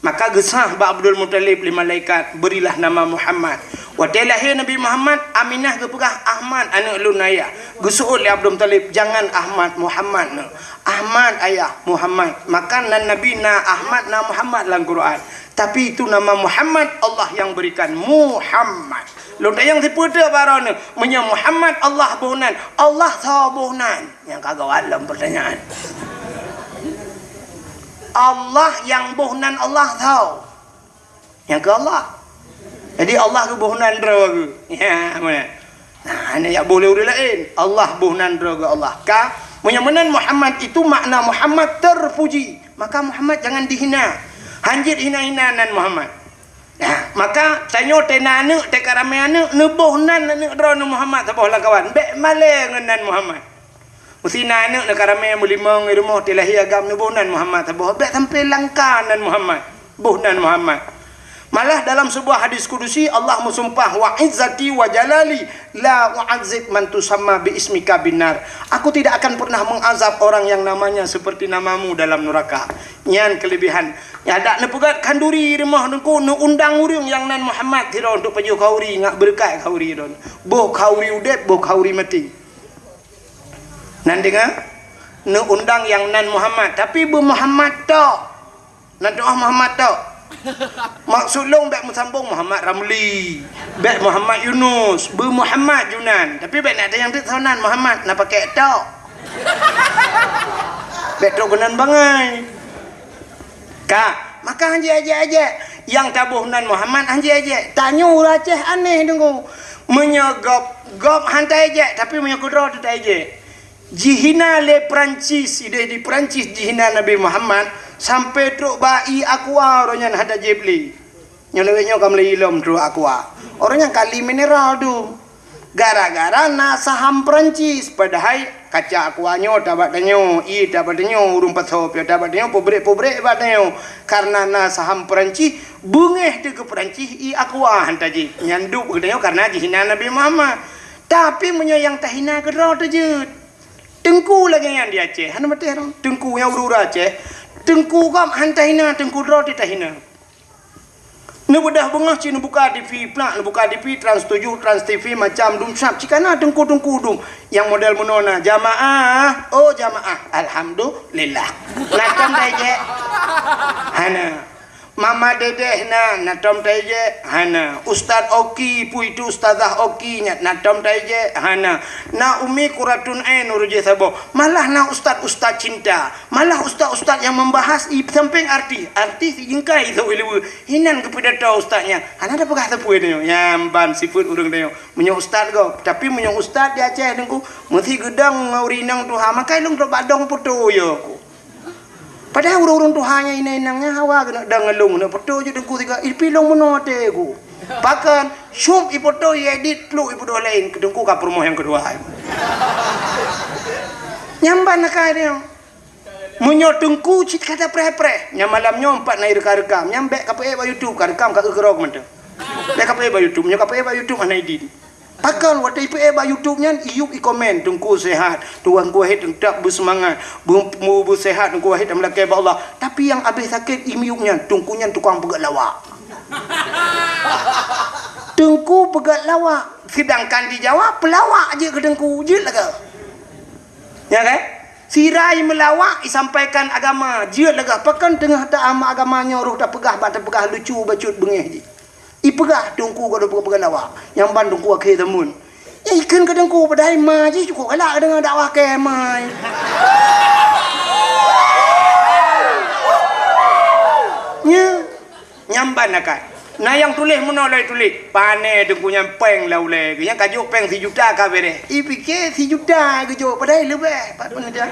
Maka geusah bak Abdul Muthalib lé malaikat, "Berilah nama Muhammad." Watée lahé Nabi Muhammad, Aminah geupeugah, "Ahmad aneuëk lôn ayah." Geuseuôt lé Abdul Muthalib, "Jangan Ahmad, Muhammad neuh." "Ahmad ayah, Muhammad." Maka nan Nabi na Ahmad, na Muhammad lam Quran. Tapi itu nama Muhammad Allah yang berikan, Muhammad. Lôn tanyong sipeue teuk bak droeneuh, meunyoe Muhammad Allah boh nan, Allah soe boh nan? Nyang ka gawat lom pertanyaan. Allah nyang boh nan Allah soe? Nyang keu Allah. Jadi Allah geuboh nan droe geuh. Ya, mana? Nah, hana jak boh lé ureuëng laén. Allah boh nan droe geuh Allah. Ka, meunyoe meunan Muhammad itu makna Muhammad terpuji. Maka Muhammad jangan dihina. Hanjeuet hina-hina nan Muhammad. Nah, maka tanyoe teuh na aneuëk, teuh ka ramé aneuëk, neuboh nan aneuëk droeneuh Muhammad saboh lam kawan. Bék malée ngon nan Muhammad. Meusi na aneuëk neuka ramé meulimong i rumoh, teuh lahé agam neuboh nan Muhammad saboh, bék sampoe langka nan Muhammad, boh nan Muhammad. Malah dalam sebuah hadis kudusi Allah meusumpah, "Wa izzati wa jalali la u'adzib man tusamma bi ismika binnar." Aku tidak akan pernah mengazab orang yang namanya seperti namamu dalam neraka. Nyan kelebihan. Nyan dak neupeugét khanduri i rumoh teungku, neuundang ureuëng nyang nan Muhammad sidroe untuk pajoh khanduri, ngat beureukat khanduri droe. Boh khanduri udeb, boh khanduri maté. Nan deungoe, neuundang nyang nan Muhammad, tapi beu Muhammad tok. Nan doá Muhammad tok. Maksud lôn bék meusambong Muhammad Ramli, bék Muhammad Yunus, beu Muhammad Junan. Tapi bék na tanyong teuk soe nan Muhammad, na pakék tok. Bék trok keunan bangai. Ka, maka hanjeuet ajak-ajak. Nyang taboh nan Muhammad hanjeuet ajak. Tanyoe ureuëng Aceh aneh deungoe. Meunyoe gob, gob han taejek, tapi meunyoe keudroe teuh taejek. Jihina lé Prancis, ideh di Prancis jihina Nabi Muhammad, sampoe trok bak ié aqua uroe nyan hana jieb lé. Nyoe lagée nyoe ka meulai ilom trok aqua. Uroe nyan kali mineral tu. Gara-gara na saham Prancis, padahai kaca aqua nyoe tabak tanyoe, ié tabak tanyoe, ureuëng pasoe piôh tabak tanyoe, peubrek-peubrek bak tanyoe. Karena na saham Prancis, beungéh teuh keu Prancis ié aqua han tajieb. Nyan duek keu tanyoe karena jihina Nabi Muhammad. Tapi meunyoe nyang tahina keudroe teuh jeuet. Teungku lagée nyan di Aceh, hana maté rong. Teungku nyang ureuëng Aceh, teungku gob han tahina, teungku droe teuh tahina. Neubeudôh beungoh cit neubuka T V, plak neubuka T V, Trans tujuh, Trans T V, macam dum sab, cit kana teungku-teungku dum. Nyang model meunoe na, "Jamaah, oh jamaah, alhamdulillah." Na tom taejek? Hana. Mama Dedeh na, na tom taejek? Hana. Ustaz Oki, peue itu Ustazah Oki nyan, na tom taejek? Hana. Na Umi Kuratun Ain ureuëng jih saboh. Malah na ustaz-ustaz cinta. Malah ustaz-ustaz nyang membahas i sampéng artis. Artis i jeungkai sôk i luweue. Hinan geupidato ustaz nyan. Hana tapeugah sapeue tanyoe. Nyan ban sifeuet ureuëng tanyoe. Meunyoe ustaz gob. Tapi meunyoe ustaz di Aceh teungku, meusi geudong ngon ureuëng inong tuha, maka ilong trok bak dong poto yo ku. Padahai ureuëng-ureuëng tuha nyang inong-inong nyan hawa keuneuk dong ngon lôn, keuneuk poto jeuet teungku sigoe. Ipi lôn meunoe até ku. Pakon, syup ipoto, iedit, pluk ipeuduek laén, keu teungku ka peurumoh nyang keudua. Nyan ban akai tanyoe. Meunyoe teungku cit ka tapreh-preh, nyan malam nyoe empat na irekam-rekam, nyan bék kapeuék bak YouTube, karekam ka eu keurok mantong. Bék kapeuék bak YouTube, meunyoe kapeuék bak YouTube hana idin. Pakon watée ipeuék bak YouTube nyan, iyup ikomen, "Teungku sehat, Teungku Wahid teutap beuseumangat, beu-, beu-, beuseuhat Teungku Wahid dan meulakée bak Allah." Tapi nyang abéh sakét imiyup nyan, teungku nyan tukang peugét lawak. Teungku peugét lawak, seudangkan di Jawa peulawak jeuet keu teungku, jeuet lagée. Ya kan? Sira i meulawak, isampaikan agama, jeuet lagée pakon teungoh ta-, agama nyoe roh tapeugah, bak tapeugah lucu bacut beungéh jih. Ipeugah teungku ka peugah-peugah lawak, nyang ban teungku akhé zaman. Ikheun keu teungku padahai ma jih cukôp galak deungoe dakwah keu ma. Nya, nyang ban akai. Na nyang tuléh meunoe lé tuléh, pané teungku nyan péng lam ulèe geuh. Nyang ka jok péng sijuta ka beureh. Ipike sijuta geujok, padahai leubeh. Pat pun dia.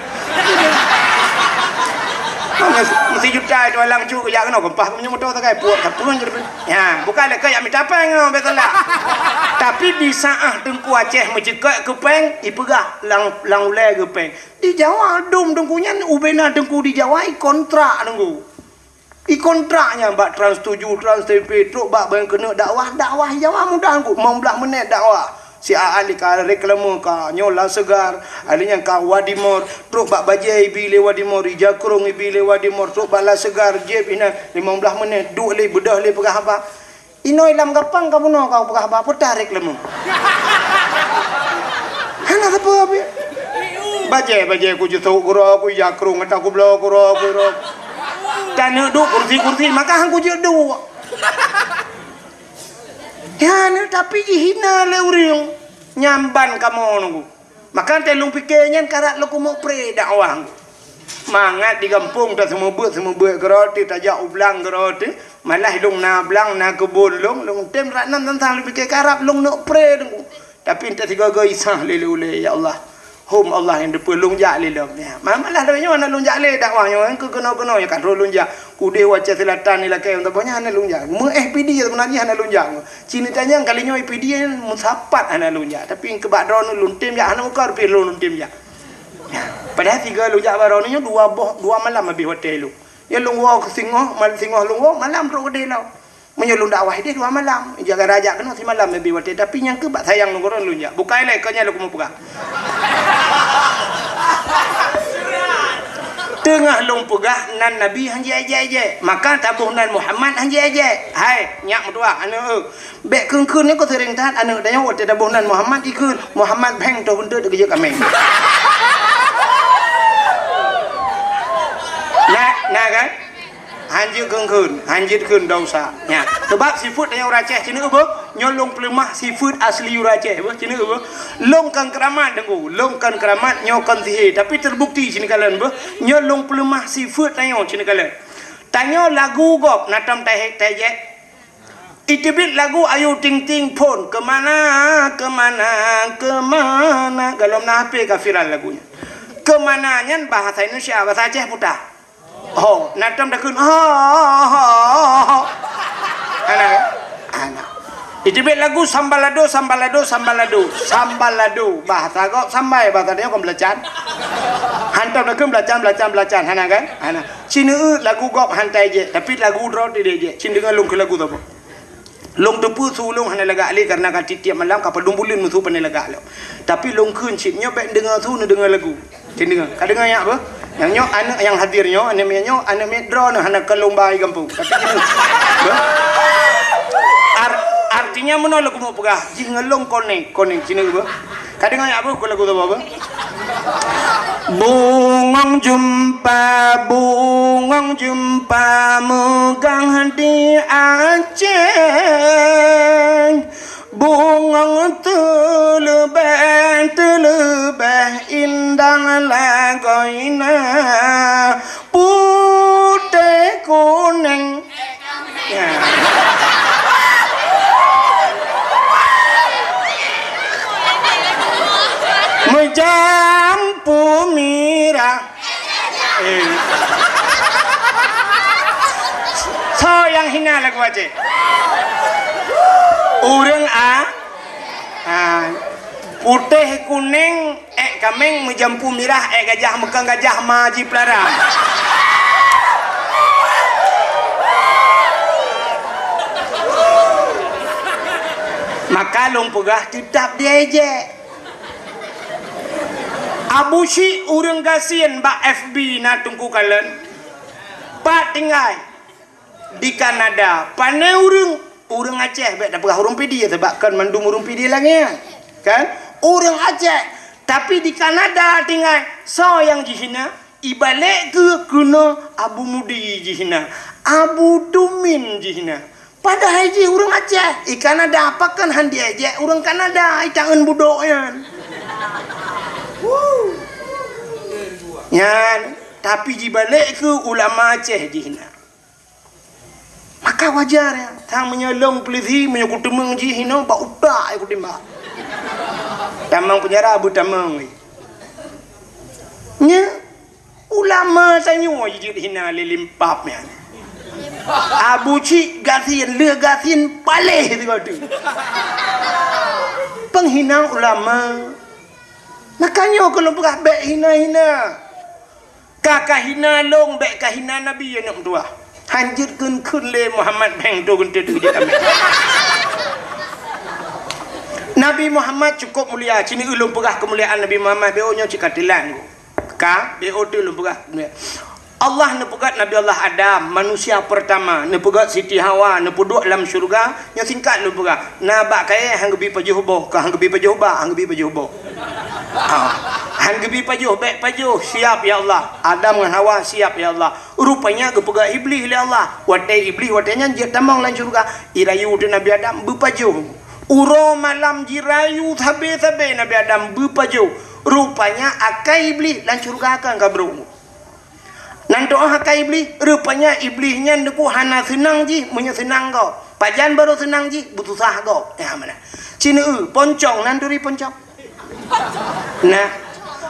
Meusijuta itu alang cuk jak keunoe, keumpah meunyoe moto sagai puak sapeue je. Ya, bukan lé keu jak mita péng nyoe, beutôi lah. Tapi di saat Teungku Aceh meuceukeuk keu péng, ipeugah lam, lam ulèe geuh péng. Di Jawa dum teungku nyan, ubena teungku di Jawa, ikontrak teungku. Ikontrak nyan bak Trans tujuh, Trans T V, trok bak ban keuneuk dakwah, dakwah Jawa mudah teungku, limong blah menit dakwah. Si Aan di ka reklame ka nyoe La Segar, ahli nyan ka Wadimor, trok bak bajèe ibi lé Wadimor, ija krông ibi lé Wadimor, trok bak La Segar, jép inan limong blah menit, duek lé, beudôh lé peugah haba. Inoe lam gapang ka bunoe ka peugah haba, peue tarék leumo. Hana sapeue pih. Bajèe, bajèe ku jisok keudroe, ku ija krông ata ku bloe keudroe, ku ro. Taneuk duek kursi-kursi, maka han ku jeuet duek. Ya, tapi jihina lé ureueng. Nyan ban kamoe nunggu. Maka teuh lôn pike nyan karab lôn keumeuk pré dakwah. Mangat di gampông taseumeubeuet-seumeubeuet keudroe teuh, tajak u blang keudroe teuh, malah lôn na blang, na keubon lôn, lôn tem rak nan tantang lôn pike karab lôn neuk pré teungku. Tapi entah sigoe-goe isah lé ulèe, ya Allah. Hom Allah nyang teupeue lôn jak lé lom. Ya, ma-, malah lagèe nyoe hana lôn jak lé dakwah nyoe, keu keunoe-keunoe ya ka troh lôn jak. Udeh u Aceh Selatan ni lakèe, untuk banyak hana lôn jak. Meu-, eh, P D sebenarnya hana lôn jak. Cina tanyong kali nyoe P D meusapat hana lôn jak. Tapi keu bak droeneuh lôn tem jak, hana muka rupie lôn, lôn tem jak. Padahai tiga lôn jak bak droeneuh nyoe dua boh, dua malam habéh watèe lôn. Ya lôn woe keu singoh, mal-, singoh lôn woe, malam trok keudeh lom. Meunyoe lôn dakwah ideh dua malam, jaga raja keunoe simalam habéh watèe. Tapi nyang keu bak sayang lôn keu droeneuh lôn jak. Bukai lé, keu nyan lôn keumeung peugah. Teungoh lôn peugah nan Nabi han jiék-ék, maka taboh nan Muhammad han jiék-ék. Hai, nyak meutuah aneuk eu. Bèk kheun-kheun nyoe keu seuring that aneuk tanyoe watèe taboh nan Muhammad ikheun. Muhammad bheng toh keuneuk geujeuet kaméng. Na, na kan? Hanjeuet kheun-kheun, hanjeuet kheun dosa. Nya, sebab sifeuet tanyoe ureueng Aceh, ceuneuk beuh, nyoe lôn peuleumah sifeuet asli ureueng Aceh, beuh, ceuneuk beuh. Lôn kon keuramat, Teungku, lôn kon keuramat, nyoe kon sihé, tapi teubukti ceuneuk kalon, beuh. Nyoe lôn peuleumah sifeuet tanyoe ceuneuk kalon. Tanyoe lagu gob, na tom tahe-, taéjek. Iteubiet lagu Ayu Ting Ting phôn, "Kemana, kemana, kemana." Golom na H P ka viral lagu nyan. Kemana nyan bahasa Indonesia, bahasa Aceh puta. Ho, na tom takheun, ho, ho, ho, ho. Hana, hana. Iteubiet lagu Sambalado, Sambalado, Sambalado. Sambalado. Bahasa gob sambai, bahasa tanyoe kon beulacan. Han tom takheun beulacan, beulacan, beulacan. Hana kan? Hana. Ceuneuk lagu gob han taéjek, tapi lagu droe teuh jiéjek. Cit deungoe lôn keu lagu saboh. Lôn teupeue su lôn hana lagak lé, karena ka tiep-tiep malam ka padum buleuen meusu pandai lagak lom. Tapi lôn kheun cit nyoe bèk deungoe su, neudeungoe lagu. Cit deungoe. Ka deungoe nyak beuh? Nyang nyoe aneuk nyang hadir nyoe, aneuk miet nyoe, aneuk miet droeneuh hana keu lôn ba i gampông. Tapi cit deungoe. Beuh? Ar-, artinya meunoe lôn keumeung peugah, jih ngon lôn konek, konek cit deungoe beuh. Ka deungoe nyak beuh, keu lagu saboh beuh? Bungong jeumpa, bungong jeumpa meugang di Aceh. Bungong teuleubeh, teuleubeh indah lagoina. Putéh kunèng. Ya. Meujampu mirah. Eh. Soe nyang hina lagu Aceh? Ureueng a-, a, putéh kunèng. Èk kaméng meujampu mirah, èk gajah meukang gajah ma jipeulara. Maka lôn peugah teutab diéjek. Abu Syik ureueng gasien bak F B na Teungku kalon. Pat tinggai? Di Kanada, pané ureueng, ureueng Aceh, bèk tapeugah ureueng Pidie, sabab kon mandum ureueng Pidie langèe, kan? Ureueng Aceh, tapi di Kanada tinggai, soe nyang jihina? Ibalek keu keunoe Abu Mudi jihina, Abu Tumin jihina. Padahai jih ureueng Aceh, i Kanada pakon han diéjek ureueng Kanada, i taeun budok nyan. Nyan, tapi jibalek keu ulama Aceh jihina. Ka wajar ya. Sang meunyoe lôn peulisi, meunyoe kuteumeung jih hinoe, bak utak ya kutimbak. Tamong penjara, beutamong lé. Nya, ulama tanyoe jijeuet hina lé limpab nyan. Abu Cik gasien, lheueh gasien paléh sigoe teuk. Penghinaan ulama. Maka nyoe keuneuk peugah bék hina-hina. Ka kahina lôn, bék kahina Nabi, aneuk meutuwah. Han jeuet kheun-kheun lé Muhammad, bèk teuh geunteut jeuet amé. Nabi Muhammad cukup mulia, ci neu lôn peugah keumuliaan Nabi Muhammad, bék nyoe cit ka teulat. Ka, bék teuh lôn peugah. Allah neupeugöt Nabi Allah Adam, manusia pertama, neupeugöt Siti Hawa, neupeuduek lam syeuruga, nyoe singkat lôn peugah. Na bak kayèe han geubi pajoh boh, ka han geubi pajoh bak, han geubi pajoh boh. Ha. Han geubi pajoh, bék pajoh, siap ya Allah. Adam ngon Hawa siap ya Allah. Rupanya geupeugah Iblih lé Allah. Watèe Iblih watèe nyan jeuet tamong lam syeuruga, irayu teuh Nabi Adam beupajoh. Uroe malam jirayu sabe-sabe Nabi Adam beupajoh. Rupanya akai Iblih lam syeuruga kan ka brok. Nan teu'oh akai Iblih, rupanya Iblih nyan deuku hana seunang jih meunyoe seunang gob. Pajan barô seunang jih, beususah gob. Ya, mana? Ci neu, poncong, nan turi poncong. Nah,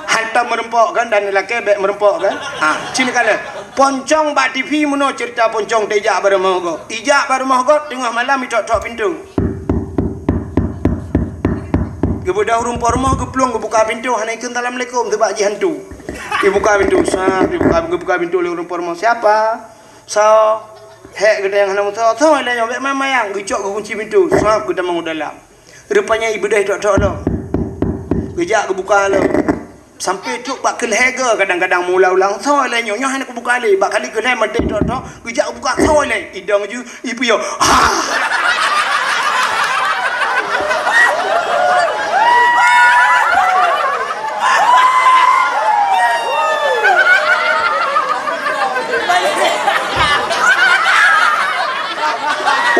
hantom meureumpok kan, dan lakèe bèk meureumpok kan? Ha, ci neu kalon. Poncong bak T V meunoe ceurita poncong teuh ijak bak rumoh gob. Ijak bak rumoh gob, teungoh malam itok-tok pintoe. Geubeudôh ureueng po rumoh geuplueng geubuka pintoe, hana ikheun assalamualaikum, seubab jih hantu. Ibuka pintoe, sap, ibuka, geubuka pintoe lé ureueng po rumoh. "Siapa?" "Soe?" "Hék geutanyoe hana meusoe." "Soe lé nyoe?" "Bèk mayang-mayang." Geucok geukunci pintoe, sap, geutamong u dalam. Rupanya ibeudôh itok-tok lom. Geujak geubuka lom. Sampoe trok bak keu lhèe goe kadang-kadang meuulang-ulang, "Soe lé nyoe?" Nyoe hana kubuka lé, bak kali keu lhèe maté tok-tok, geujak buka, "Soe lé?" Idong ju, ipiôh. Ha!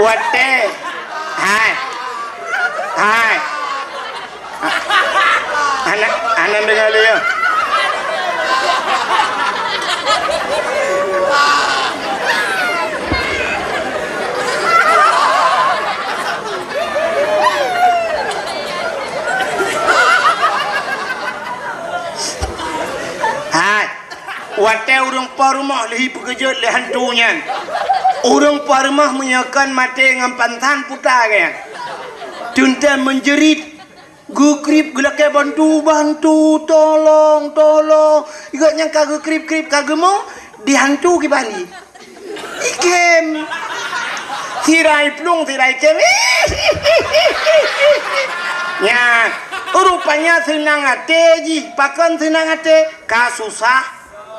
Watèe. Hai. Hai. Hana, hana deungoe lé, ya. Hai. Watèe ureueng po rumoh lheuh ipeukeujot lé hantu nyan. Ureueng po rumoh meunyoe kon maté ngon pansan puta geuh. Teuntèe meunjerit. Geukrieb geulakèe bantu, bantu, tolong, tolong. Gobnyan ka geukrieb-krieb ka geumong, di hantu kiban jih. Ikem. Sira iplueng, sira ikem. Nyan, rupanya seunang até jih. Pakon seunang até? Ka susah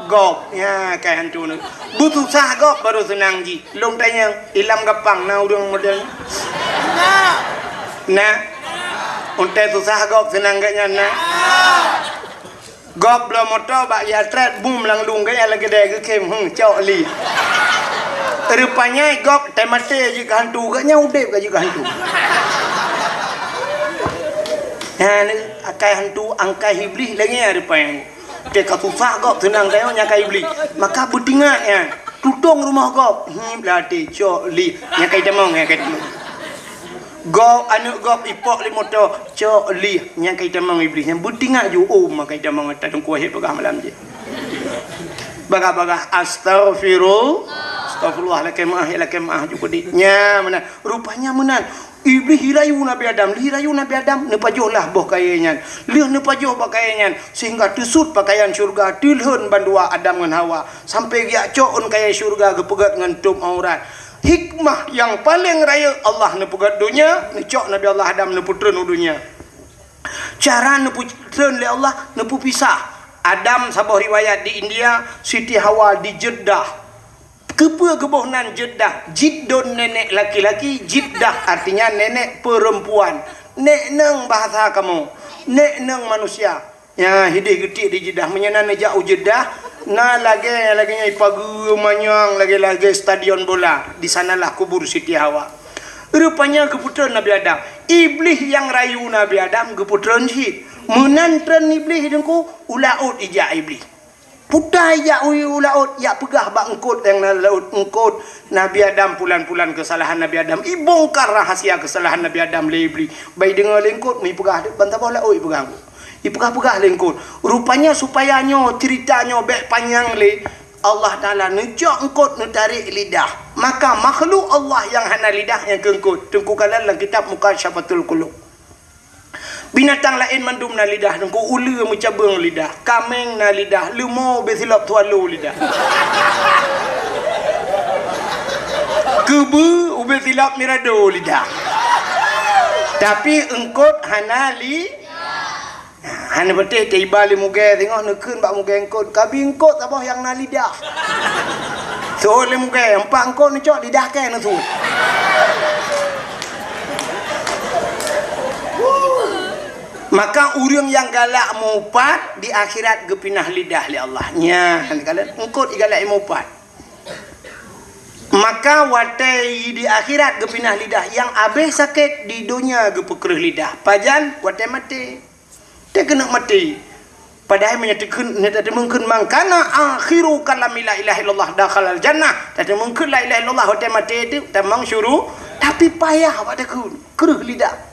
gob. Nyan, ka hantu nyoe. Beususah gob baru seunang jih. Lôn tanyong, ilam Gampang na ureueng model nyoe? Na. Watèe susah gob seunang gobnyan na. Gob bloe moto bak ya trét bum lam lueng gaya lagèe dai geukem, hmm, cok li. Rupanya gob teumaté jeuet keu hantu, gobnyan udép ka jeuet keu hantu. Nyan akai hantu, angkai Iblih lagèe nyan rupanya. Teuka susah gob seunang tayong nyan ka Iblih. Maka beutingat nyan, tutong rumoh gob. Hmm, blah até cok li. Nyan ka itamong, nyan ka itamong. Gob, aneuk gob ipok lé moto, cok li, nyan ka itamong Iblih, nyan beutingat ju, oh, maka itamong ata teungku wahé peugah malam jih. Bagah-bagah, astaghfirul-, astaghfirullah, lakèe meu'ah, ya lakèe meu'ah ju keudéh. Nyan meunan, rupanya meunan. Iblih irayu Nabi Adam, lheuh irayu Nabi Adam, neupajoh lah boh kayèe nyan. Lheuh neupajoh boh kayèe nyan, sehingga teusut pakaian syeuruga, teulhon bandua Adam ngon Hawa, sampoe geujak cok ôn kayèe syeuruga geupeugöt ngon tôb aurat. Hikmah nyang paleng rayeuk Allah neupeugöt donya, neucok Nabi Allah Adam neupeutreun u donya. Cara neupeutreun lé Allah, neupeupisah. Adam saboh riwayat di India, Siti Hawa di Jeddah. Keupeue geuboh nan Jeddah? Jiddon nenek laki-laki, Jiddah artinya nenek perempuan. Nek neng bahasa kamoe, nek neng manusia. Nyan hideh geutiek di Jeddah. Meunyoe na neujak u Jeddah, na lagèe, lagèe nyan ipageue manyang lagèe-lagèe stadion bola. Di sanalah kubur Siti Hawa. Rupanya geupeutreun Nabi Adam. Iblih nyang rayu Nabi Adam geupeutreun cit. Meunan treun Iblih teungku, u laôt ijak Iblih. Putai jak u, u laôt, jak peugah bak eungkôt nyang na laôt, "Eungkôt, Nabi Adam pulan-pulan keusalahan Nabi Adam." Ibongkar rahasia keusalahan Nabi Adam lé Iblih. Bai deungoe lé eungkôt, meuipeugah deuek ban saboh laôt ipeugah eungkôt. Ipeugah-peugah lé eungkôt. Rupanya supaya nyoe ceurita nyoe bèk panyang lé, Allah Taala neucok eungkôt neutarek lidah. Maka makhluk Allah nyang hana lidah nyang keu eungkôt. Teungku kalon lam kitab Mukasyafatul Qulub. Binatang laén mandum na lidah, Teungku, uleue meucabeueng lidah, kaméng na lidah, leumo ubé silop swallow lidah. Keubeue ubé silop mirado lidah. Tapi eungkôt hana li-, hana beuteh teuiba lé mugée singoh neukheun bak mugée eungkôt, "Kabi eungkôt saboh nyang na lidah." Seuôt lé mugée, "Empat eungkôt neucok lidah kèe neuseuôt." Maka ureuëng nyang galak meuupat di akhirat geupinah lidah lé Allah. Nyan, kalon eungkôt igalak meuupat. Maka watée di akhirat geupinah lidah, nyang abéh sakét di donya geupeukreueh lidah. Pajan? Watée maté. Teuh keuneuk maté. Padahai meunyoe teukheun, meunyoe tateumeung kheun, "Man kana akhiru kalami la ilaha illallah dakhalal jannah." Tateumeung kheun la ilaha illallah watée maté teuh tamong syuru, tapi payah bak takheun, kreueh lidah.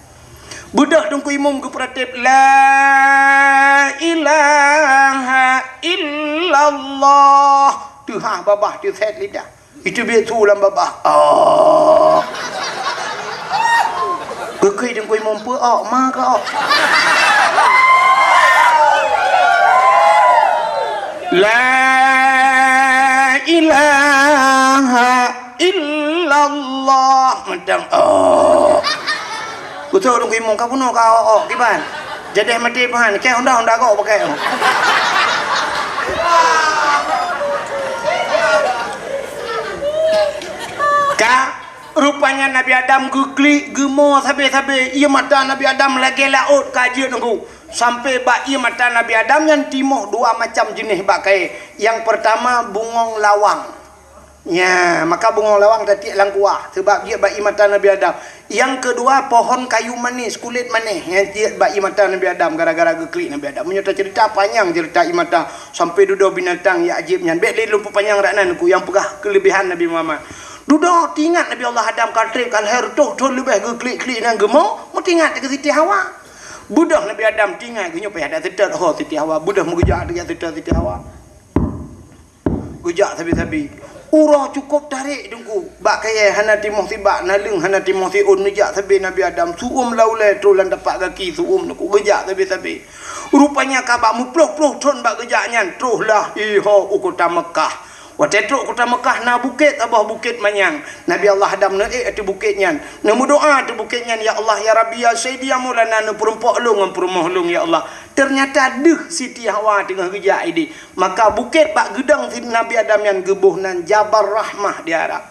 Beudôh Teungku Imum geupeuratéb, "La ilaha illallah." Teuhah babah teusét lidah. Itu biet su lam babah. Oh. Geukheun Teungku Imum peue, "Ôk, ma keu ôk?" La ilaha illallah. Mantong, oh. Kutô Teungku Imum, "Ka bunoe ka ôk-ôk, kiban? Jadeh maté pahan, kèe honda-honda gok pakai." Ka, rupanya Nabi Adam geuklik, geumo sabe-sabe. Ié mata Nabi Adam lagée laôt ka jeuet Teungku. Sampai bak ié mata Nabi Adam nyan timoh dua macam jeuneh bak kayée. Nyang peurtama bungong lawang. Nya, maka bungong lawang tatiek lam kuah, sabab jeuet bak ié mata Nabi Adam. Nyang keudua, pohon kayu manis, kulét manéh, nyang jeuet bak ié mata Nabi Adam gara-gara geuklik Nabi Adam. Meunyoe taceurita panyang ceurita ié mata, sampai dudoe binatang nyang ajéb nyan. Bék lé lôn peupanyang rak nan ku nyang peugah keuleubehan Nabi Muhammad. Dudoe teuingat Nabi Allah Adam ka treb ka lhée reutôh thon leubeh geuklik-klik nyan geumo, meuteuingat keu Siti Hawa. Beudôh Nabi Adam teuingat, geunyoe payah dak seutôt ho Siti Hawa. Beudôh meugeujak dak seutôt Siti Hawa. Geujak sabe-sabe. Uroe cukôp tarek Teungku. Bak kayée hana timoh sibak, naleueng hana timoh siôn, neujak sabe Nabi Adam. Su'uem lam ulée troh lam tapak gaki su'uem Teungku. Geujak sabe-sabe. Rupanya ka bak meuploh-ploh thon bak geujak nyan, troh lah iho u kota Meukah. Watée trok kota Meukah na bukét saboh bukét manyang. Nabi Allah Adam neuék ateueh bukét nyan. Neumeudoá ateueh bukét nyan, "Ya Allah, ya Rabbi, ya Sayyidi, ya Maulana," neupeureumpok lôn ngon peurumoh lôn, ya Allah. Teunyata deuh Siti Hawa teungoh geujak idéh. Maka bukét bak geudong Nabi Adam nyan geuboh nan Jabal Rahmah di Arab.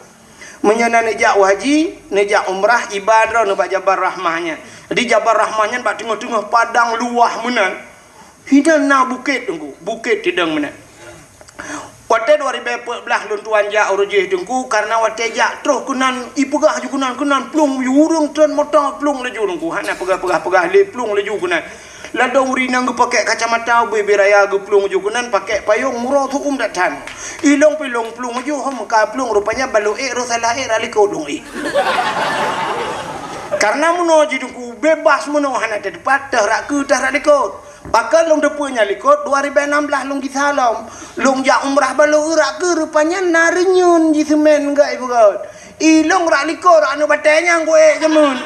Meunyoe na neujak u haji, neujak umrah, iba droeneuh bak Jabal Rahmah nyan. Jadi Jabal Rahmah nyan bak teungoh-teungoh padang luwah meunan. Hinan na bukét Teungku, bukét teudong meunan. Watée dua ribée peuet blaih lôn tuan jak u Rujih Teungku, kareuna watée jak troh keunan, ipeugah ju keunan, keunan plueng, ureuëng tron moto plueng laju Teungku. Hana peugah-peugah-peugah lé plueng laju keunan. Ladôm ureuëng inong geupakék kacamata ubé-bé raya geuplueng ju keunan pakék payong muro su'uem that that. Ilong pih lôn plueng ju ho meuka plueng rupanya balo ék roh salah ék rak likot lôn ék. Karena meunoe ji Teungku bebas meunoe hana teupat teuh rak keu teuh rak likot. Pakon lôn teupeue nyan likot dua ribée nam blaih lôn gisa lom. Lôn jak umrah balo rak keu rupanya na reunyeun ji seumén gak ibeurot. Ilong rak likot rak aneuk batée nyang ku ék jameun.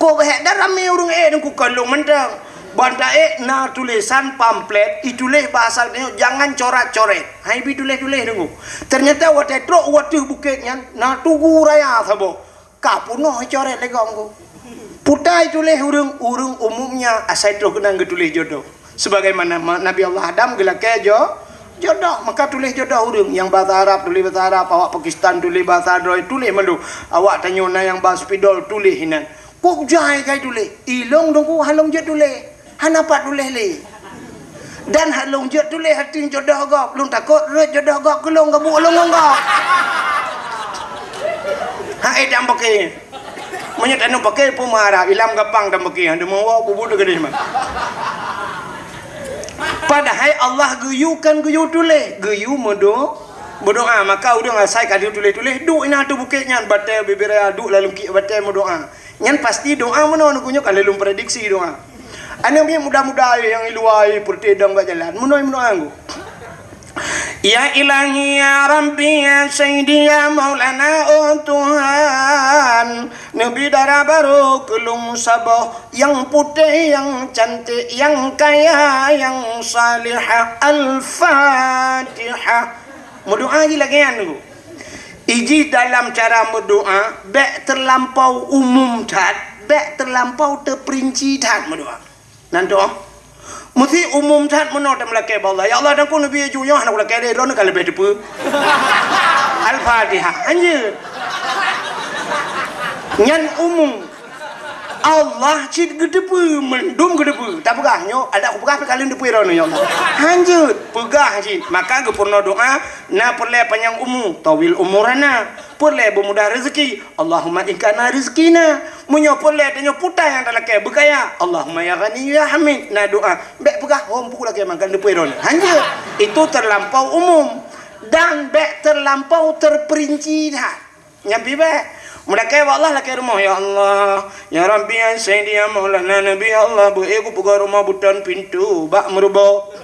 Kok hék dah ramé ureuëng ék Teungku kon lôn mantong. Ban taék na tulésan pamflet ituléh bahasa Indonesia jangan corat-coret. Hai bi tuléh-tuléh Teungku. Ternyata watée trok u ateueh bukét nyan na tugu raya saboh. Ka peunoh icoret lé gob Teungku. Putai tuléh ureuëng, ureuëng umumnya asai troh keunan geutuléh jodoh. Sebagaimana ma-, Nabi Allah Adam geulakée jo-, jodoh, maka tuléh jodoh ureuëng. Nyang bahasa Arab tuléh bahasa Arab, awak Pakistan tuléh bahasa droe tuléh mandum. Awak tanyoe na nyang bahasa Spidol tuléh inan. Kok jai kai tuléh? Ilong Teungku halong jeuet tuléh. Hana pat tuléh lé. Dan halong jeuet tuléh hati jodoh gob. Lôn takot rot jodoh gob keu lôn gabuk lôn ngon gob. Hai dam paké. Meunyoe tanyoe paké peue marah, ilam gapang dan beuki, hana meuwoe bubu teuh gadeh mah. Padahai Allah geuyue kon geuyue tuléh, geuyue meudo-, meudoá. Maka ureuëng asai ka lheueh tuléh-tuléh, duek inan ateueh bukét nyan, batée bibiraya duek lam lungkiek batée meudoá. Nyan pasti doá meunoe, nyoe ka lheueh lôn prediksi doá. Aneuk miet muda-muda nyang i luwa, i peureute dong bak jalan, meunoe meudoá ngon, "Ya Ilahi, ya Rabbi, ya Sayyidi, ya Maulana, oh Tuhan, neubi dara barô keu lôn saboh, nyang putéh, nyang cantik, nyang kaya, nyang salihah." Al-Fatihah. Meudoá jih lagée nyan, Teungku. Iji dalam cara meudoá, bék teulampau umum that, bék teulampau teuperinci that meudoá. Nan toh. Meusti umum that meunoe tameulakée bak Allah. "Ya Allah, dan ku neubi ju nyoe hana kulakée lé, droeneuh ka leubeh teupeue." Al-Fatihah. Hanjeuet. Nyan umum. Allah cit geuteupeue, mandum geuteupeue. Tapeugah nyoe, adak kupeugah pih ka lheueh teupeue droeneuh, ya Allah. Hanjeuet, peugah cit. Maka geupeurunoe doá, na peureulée panyang umu, tawil umurana. Peureulée beumudah rezeki, Allahumma ingkana rizkina. Meunyoe peureulée tanyoe putai nyang talakée beukaya, Allahumma ya Ghani ya Hamid. Na doá, bék peugah hom peue lakée mangkan leupui droeneuh. Hanjeuet. Itu terlampau umum dan bék terlampau terperinci that. Nyan pih bék. Meulakée bak Allah lakée rumoh, "Ya Allah, ya Rabbi, ya Sayyidi, ya Maulana Nabi, ya Allah, beu ék kupeugah rumoh beuton pintoe bak meurubo."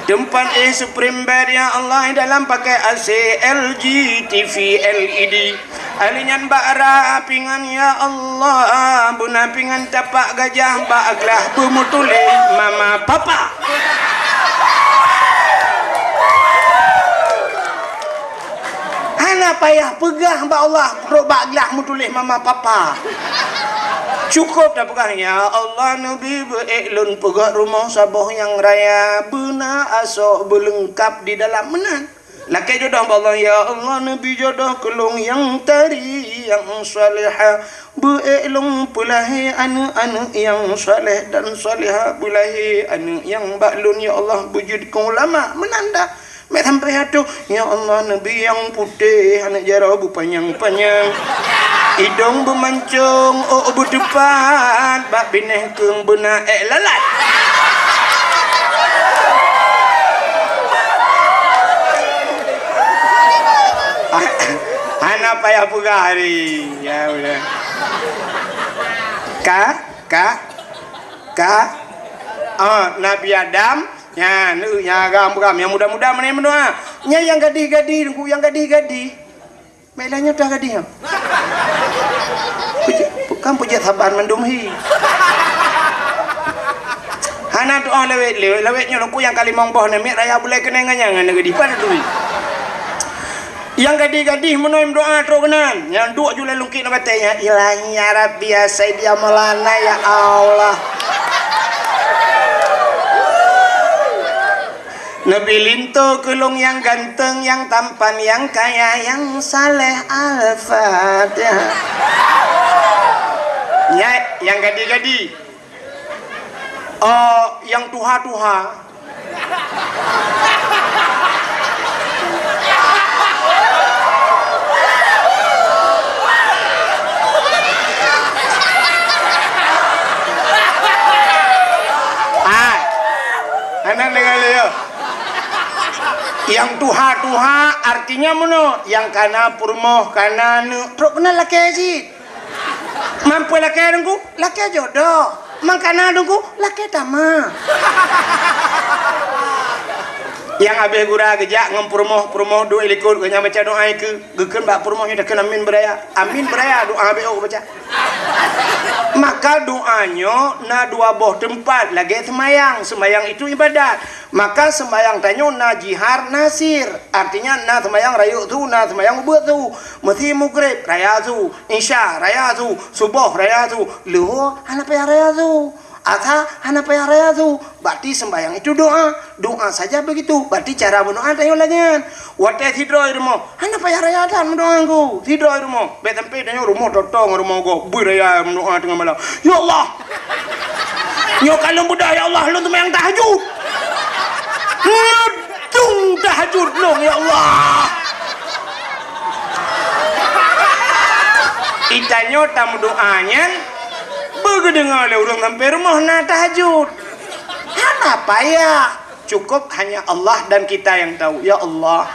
Teumpat éh Supreme Bed, ya Allah, dalam pakai A C, L G, T V, L E D. Ahli nyan bak rap pingan, ya Allah, beuna pingan tapak gajah bak glah beumeutuléh mama papa. Hana payah peugah bak Allah, rot bak glah meutuléh mama papa. Cukup tapeugah, "Ya Allah, neubi beu ék lôn peugah rumoh saboh nyang raya, beuna asoe beuleungkab di dalam meunan." Lakée jodoh bak Allah, "Ya Allah, neubi jodoh keu lôn nyang tari, nyang salihah. Beu ék lôn peulahé aneuëk-aneuëk nyang saleh dan salihah, beulahé aneuëk nyang bak lôn, ya Allah, beujeuet keu ulama." Meunan dah. Bék sampai atoh, "Ya Allah, neubi nyang putéh, aneuëk jaroe beupanyang-panyang, idong beumancong, ôk beuteupat, bak binéh keueng beuna ék lalat." Hana payah peugah hari. Ya, udah. Ka, ka, ka. Ah, Nabi Adam, nyan, eh, nyang agam-agam, nyang muda-muda meunan meudoá. Nyan nyang gadih-gadih, Teungku, nyang gadih-gadih. Mek lagée nyoe dah gadih nyoe. Puji-, kan puji saban mandum hi. Hana doá lawét, lawét, lawét nyoe Teungku nyang ka limong boh namiet raya bulai keunong ngon nyang hana gadih. Pada tui. Nyang gadih-gadih meunoe meudoá trok keunan. Nyang duek ju lam lungkiek nibak batée nyan, "Ilahi ya Rabbi ya Sayyidi ya Maulana ya Allah." Neubi linto keu lôn nyang ganteng, nyang tampan, nyang kaya, nyang saleh. Al-Fatihah. Nyan nyang gadih-gadih. Oh, nyang tuha-tuha. Ah, aneuk deungoe lé, yo. Nyang tuha-tuha artinya meunoe, nyang kana peurumoh, kana aneuk, trok keunan lakée cit. Man peue lakée Teungku? Lakée jodoh. Man kana Teungku? Lakée tamah. Nyang habéh gura geujak ngon peurumoh, peurumoh duek likot, geuh nyang baca doá ikeue, geukheun bak peurumoh nyoe takheun amin beuraya. Amin beuraya, doá habéh oh baca. Maka doá nyoe na dua boh teumpat lagée seumayang. Seumayang itu ibadat. Maka seumayang tanyoe na jihar, na sir. Artinya na seumayang rayeuk su, na seumayang ubeut su. Meusi mugreb raya su, isya raya su, suboh raya su, luho hana payah raya su, asa hana payah raya su. Berarti sembahyang itu doa. Doa saja begitu. Berarti cara meudoa tanyoe lagée nyan. Watée sidroe rumoh, hana payah raya that meudoa ngon sidroe rumoh. Bék sampai tanyoe rumoh toto ngon rumoh gob, beuraya meudoa teungoh malam. Ya Allah, nyoe ka lôn beudôh, ya Allah, lôn seumayang tahajud. Lôn tung tahajud lôn, ya Allah. Itanyoe tameudoa nyan beugeudeungoe lé ureuëng sampai rumoh na tahajud. Hana Apa ya? Cukup hanya Allah dan kita yang tahu. Ya Allah,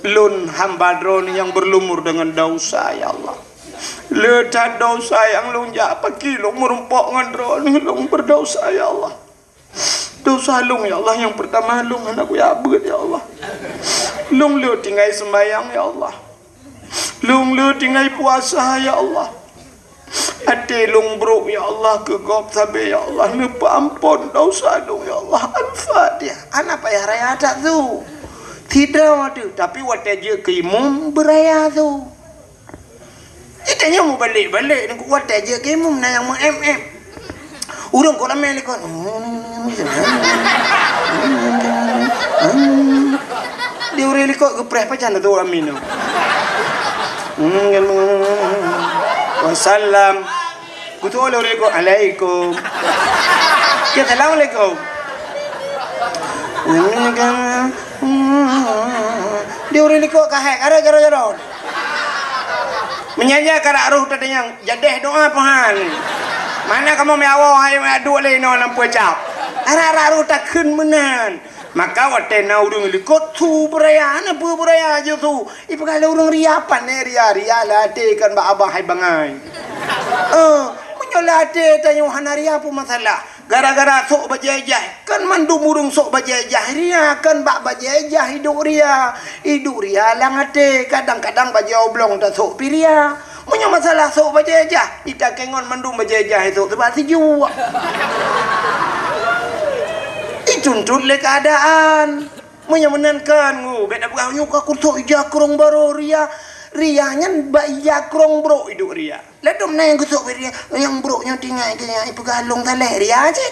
lôn hamba Droe nyang berlumur dengan dosa, ya Allah. Le that dosa nyang lôn jak, pakri lôn meurumpok ngon Droe, lôn berdosa, ya Allah. Dosa lôn, ya Allah, nyang pertama lôn hana kujak beuet, ya Allah. Lôn le tinggai sembahyang, ya Allah. Lôn le tinggai puasa, ya Allah. Até lôn brok, ya Allah, keu gob sabe, ya Allah, neupeuampon dosa lôn, ya Allah. Al-Fatihah. Hana payah raya that su. Sidroe teuh, tapi watée jeuet keu imum beuraya su. Ita nyoe mubalek-balek, watée jeuet keu imum na nyang meu-em-em. Ureuëng kok ramé likot. Di ureuëng likot geupreh pajan tu amin. Wasallam. Kutu oleh ureuëng likot, "Alaikum." Dia, "Assalamualaikum." Di ureuëng likot kahek, ada jaro-jaro. Meunyan nyan karak roh teudeungoe, jadeh doa pahan. Mana kamoe meuawoe hai meuaduk lé inoe lam peucap. Arak-arak roh takheun meunan. Maka watée na ureuëng likot su beuraya, na peue beuraya jih su. Ipeugah lé ureuëng ria, pane ria, ria lam até kan bak abah hai bangai. Eh, meunyoe lam até tanyoe hana ria peue masalah. Gara-gara sôk bajée jah, kan mandum ureuëng sôk bajée jah ria, kan bak bajée jah iduek ria. Iduek ria lam até, kadang-kadang bajée oblong tasôk pih ria. Meunyoe masalah sôk bajée jah, ita keu ngon mandum bajée jah sôk teuba sijuek. Ituntot lé keuadaan. Meunyoe meunan kan, ngu, bék na peugah, "Nyoe ka kusôk ija krong barô ria." Ria nyan bak ija krong brok iduek ria. Ladôm na nyang geusôk bak ria, nyang brok nyoe tinggai keu nyan ipeugah lôn saleh ria cit.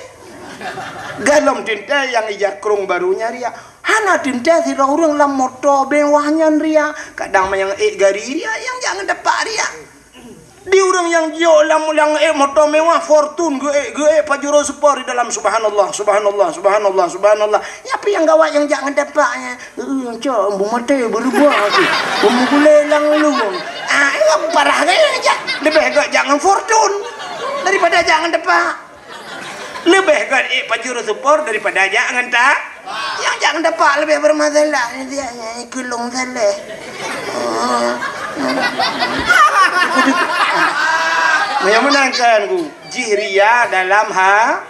Galom teuntée nyang ija krong barô nyan ria. Hana teuntée sidroe ureuëng lam moto mewah nyan ria. Kadang manyang ék gari ria, nyang jak ngon tapak ria. Di ureuëng nyang jok lam ulang ék moto mewah Fortune geuék, geuék Pajero Sport di dalam, subhanallah, subhanallah, subhanallah, subhanallah. Nyan pih nyang gawat nyang jak ngon tapak nyan. Eh, cok, bu maté beureuba tu. Bumbu gulé lam lubong. Ah, parah gaya jak. Leubeh gét jak ngon Fortune daripada jak ngon tapak. Leubeh gét ék Pajero Sport daripada jak ngon ta-, nyang jak ngon tapak leubeh bermasalah. Dia nyang ikeu lôn saleh. Meunyoe meunan kan ku, jih ria dalam ha-,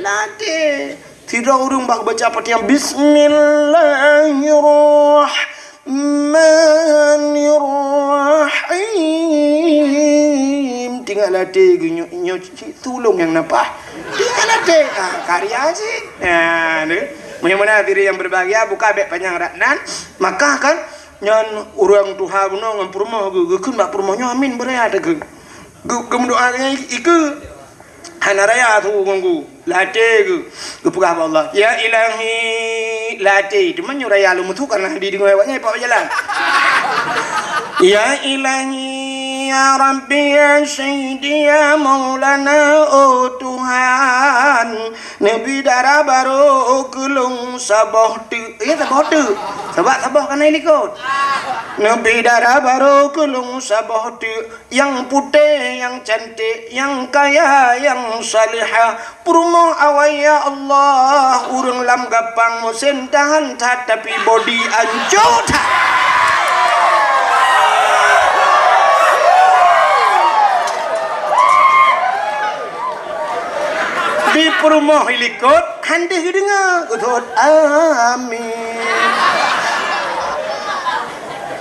até. Sidroe ureuëng bak baca Fatihah, "Bismillahirrahmanirrahim." Tinggai lam até geuh nyoe, nyoe cit tulông nyang napah. Tinggai lam até, ah, karya cit. Nah, tu. Meunyoe meunan hadirin yang berbahagia, buka bék panyang rat nan. Maka kan, nyan ureuëng tuha bunoe ngon peurumoh geuh, geukheun bak peurumoh nyoe, "Amin, beuraya takheun." Geu-, geumeudoa nyan ikeu. Hana raya su ngon geuh. Lam até geuh. Geupeugah bak Allah, "Ya Ilahi," lam até. Teuma nyoe raya lôn meusu karena dideungoe awaknyan ipak jalan. "Ya Ilahi, ya Rabbi, ya Sayyidi, ya Maulana, oh Tuhan, neubi dara barô keu lôn saboh teuk." Ya, saboh teuk. Sabab saboh ka na ilikot. "Neubi dara barô keu lôn saboh teuk. Nyang putéh, nyang cantik, nyang kaya, nyang salihah." Peurumoh awai, ya Allah, ureuëng lam gapang musém tahan that, tapi bodi ancô that. Di peurumoh ilikot, han deuh geudeungoe, geuthot, "Amin."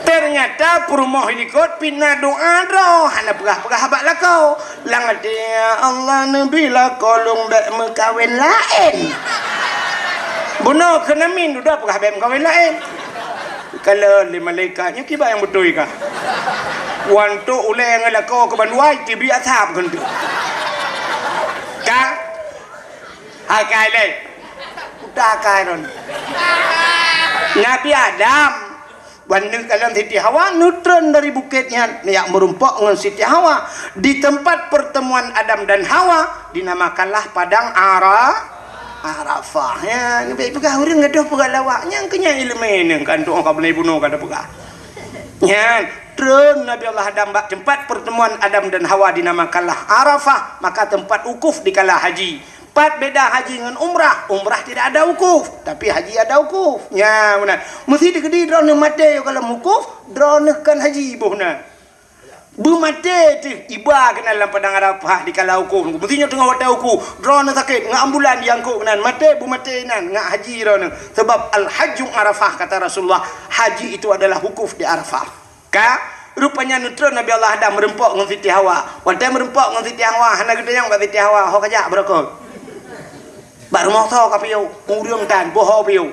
Ternyata peurumoh ilikot pih na doa droe, hana peugah-peugah bak lakoe. Lam até, "Ya Allah, neubi lakoe lôn bék meukawen laén." Bunoe keunan min dudoe peugah bék meukawen laén. Kalon lé malaikat, "Nyoe kiban nyang beutôi kah? Wan trok ulée ngon lakoe keu bandua, teubiet asab keuneuk." Ka? Hai kai lé. Udah kai ron. Nabi Adam Wan neukalon Siti Hawa, neutreun dari bukét nyan, neujak meurumpok ngon Siti Hawa di tempat pertemuan Adam dan Hawa, dinamakanlah Padang Ara-, Arafah. Ya, ngebek peugah ureuëng gadoh peugah lawak, nyang keu nyan iéleumé neuh kan tu'oh ka beunai bunoe ka tapeugah. Nyan, treun Nabi Allah Adam bak tempat pertemuan Adam dan Hawa dinamakanlah Arafah, maka tempat wukuf dikala haji. Pat beda haji ngon umrah. Umrah tidak ada wukuf, tapi haji ada wukuf. Nya, beuna. Meusi dikeudi droeneuh maté yoh goh lom wukuf, droeneuh kon haji boh na. Beumaté teuh iba keunan lam padang Arafah dikala wukuf. Meusi nyoe teungoh watée wukuf, droeneuh sakét, ngon ambulan diangkot keunan, maté beumaté inan, ngon haji droeneuh. Sabab Al-Hajju Arafah, kata Rasulullah, haji itu adalah wukuf di Arafah. Ka, rupanya neutron Nabi Allah Adam meureumpok ngon Siti Hawa. Watée meureumpok ngon Siti Hawa, hana geutanyong bak Siti Hawa, "Ho kajak beurokot?" "Bak rumoh soe kapiôh?" "Ureuëng tan, boh ho piôh."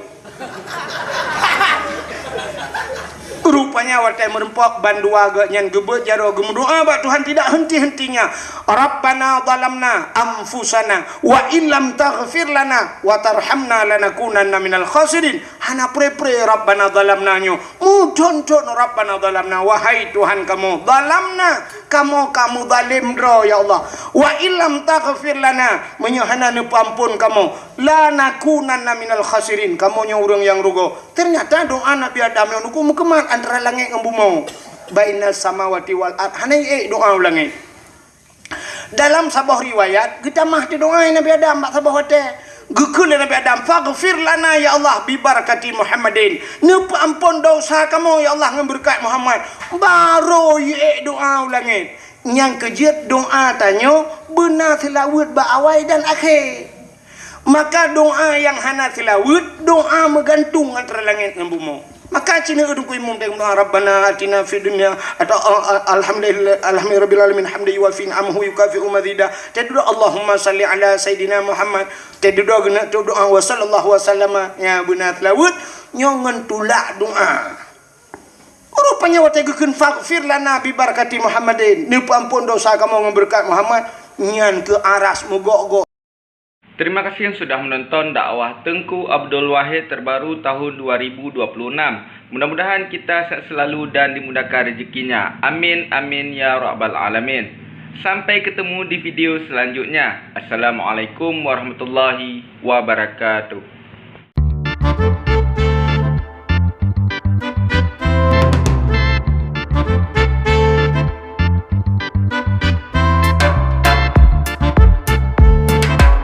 Rupanya watée meureumpok bandua geuh nyan geubeuet jaroe geumeudoá bak Tuhan tidak henti-hentinya, "Rabbana zalamna anfusana wa illam taghfir lana wa tarhamna lanakunanna minal khasirin." Hana pre-pre Rabbana zalamna nyoe. Meuthon-thon Rabbana zalamna, wahai Tuhan kamoe, zalamna, kamoe ka meuzalem droe ya Allah. Wa illam taghfir lana, meunyoe hana neupeuamphon kamoe, lanakunanna minal khasirin, kamoe nyoe ureuëng nyang rugoe. Teunyata doá Nabi Adam nyoe nukon meukeumah antara langét ngon bumoe. Bainas samawati wal ard, hana ék doá u langét. Dalam saboh riwayat, geutamah teudoá Nabi Adam bak saboh watée. Geukheun lé Nabi Adam, "Faghfir lana ya Allah bi barakati Muhammadin." Neupeuamphon dosa kamoe ya Allah ngon beureukat Muhammad. Barô jiék doá u langét. Nyang keujeuet doá tanyoe beuna seulaweuet bak awai dan akhé. Maka doá nyang hana seulaweuet, doá meugantung antara langét ngon bumoe. Maka cit neu teungku imum teuh meudoá, "Rabbana atina fid dunya," atau, eh, eh, "Alhamdulillah, alhamdulillahirabbil alamin, hamdan yuwafi ni'amahu wa yukafi'u mazida." Teududoe, "Allahumma salli ala Sayyidina Muhammad." Teududoe geuneuk teudoá, "Wa sallallahu wa sallama." Nyang beuna seulaweuet, nyoe ngon tulak doá. Rupanya watée geukheun, "Faghfir lana bi barakati Muhammadin," neupeuamphon dosa kamoe ngon beureukat Muhammad, nyan keuh aras meugok-gok. Terima kasih yang sudah menonton dakwah Teungku Abdul Wahid terbaru tahun dua ribu dua puluh enam. Mudah-mudahan kita sehat selalu dan dimudahkan rezekinya. Amin, amin, ya rabbal alamin. Sampai ketemu di video selanjutnya. Assalamualaikum warahmatullahi wabarakatuh.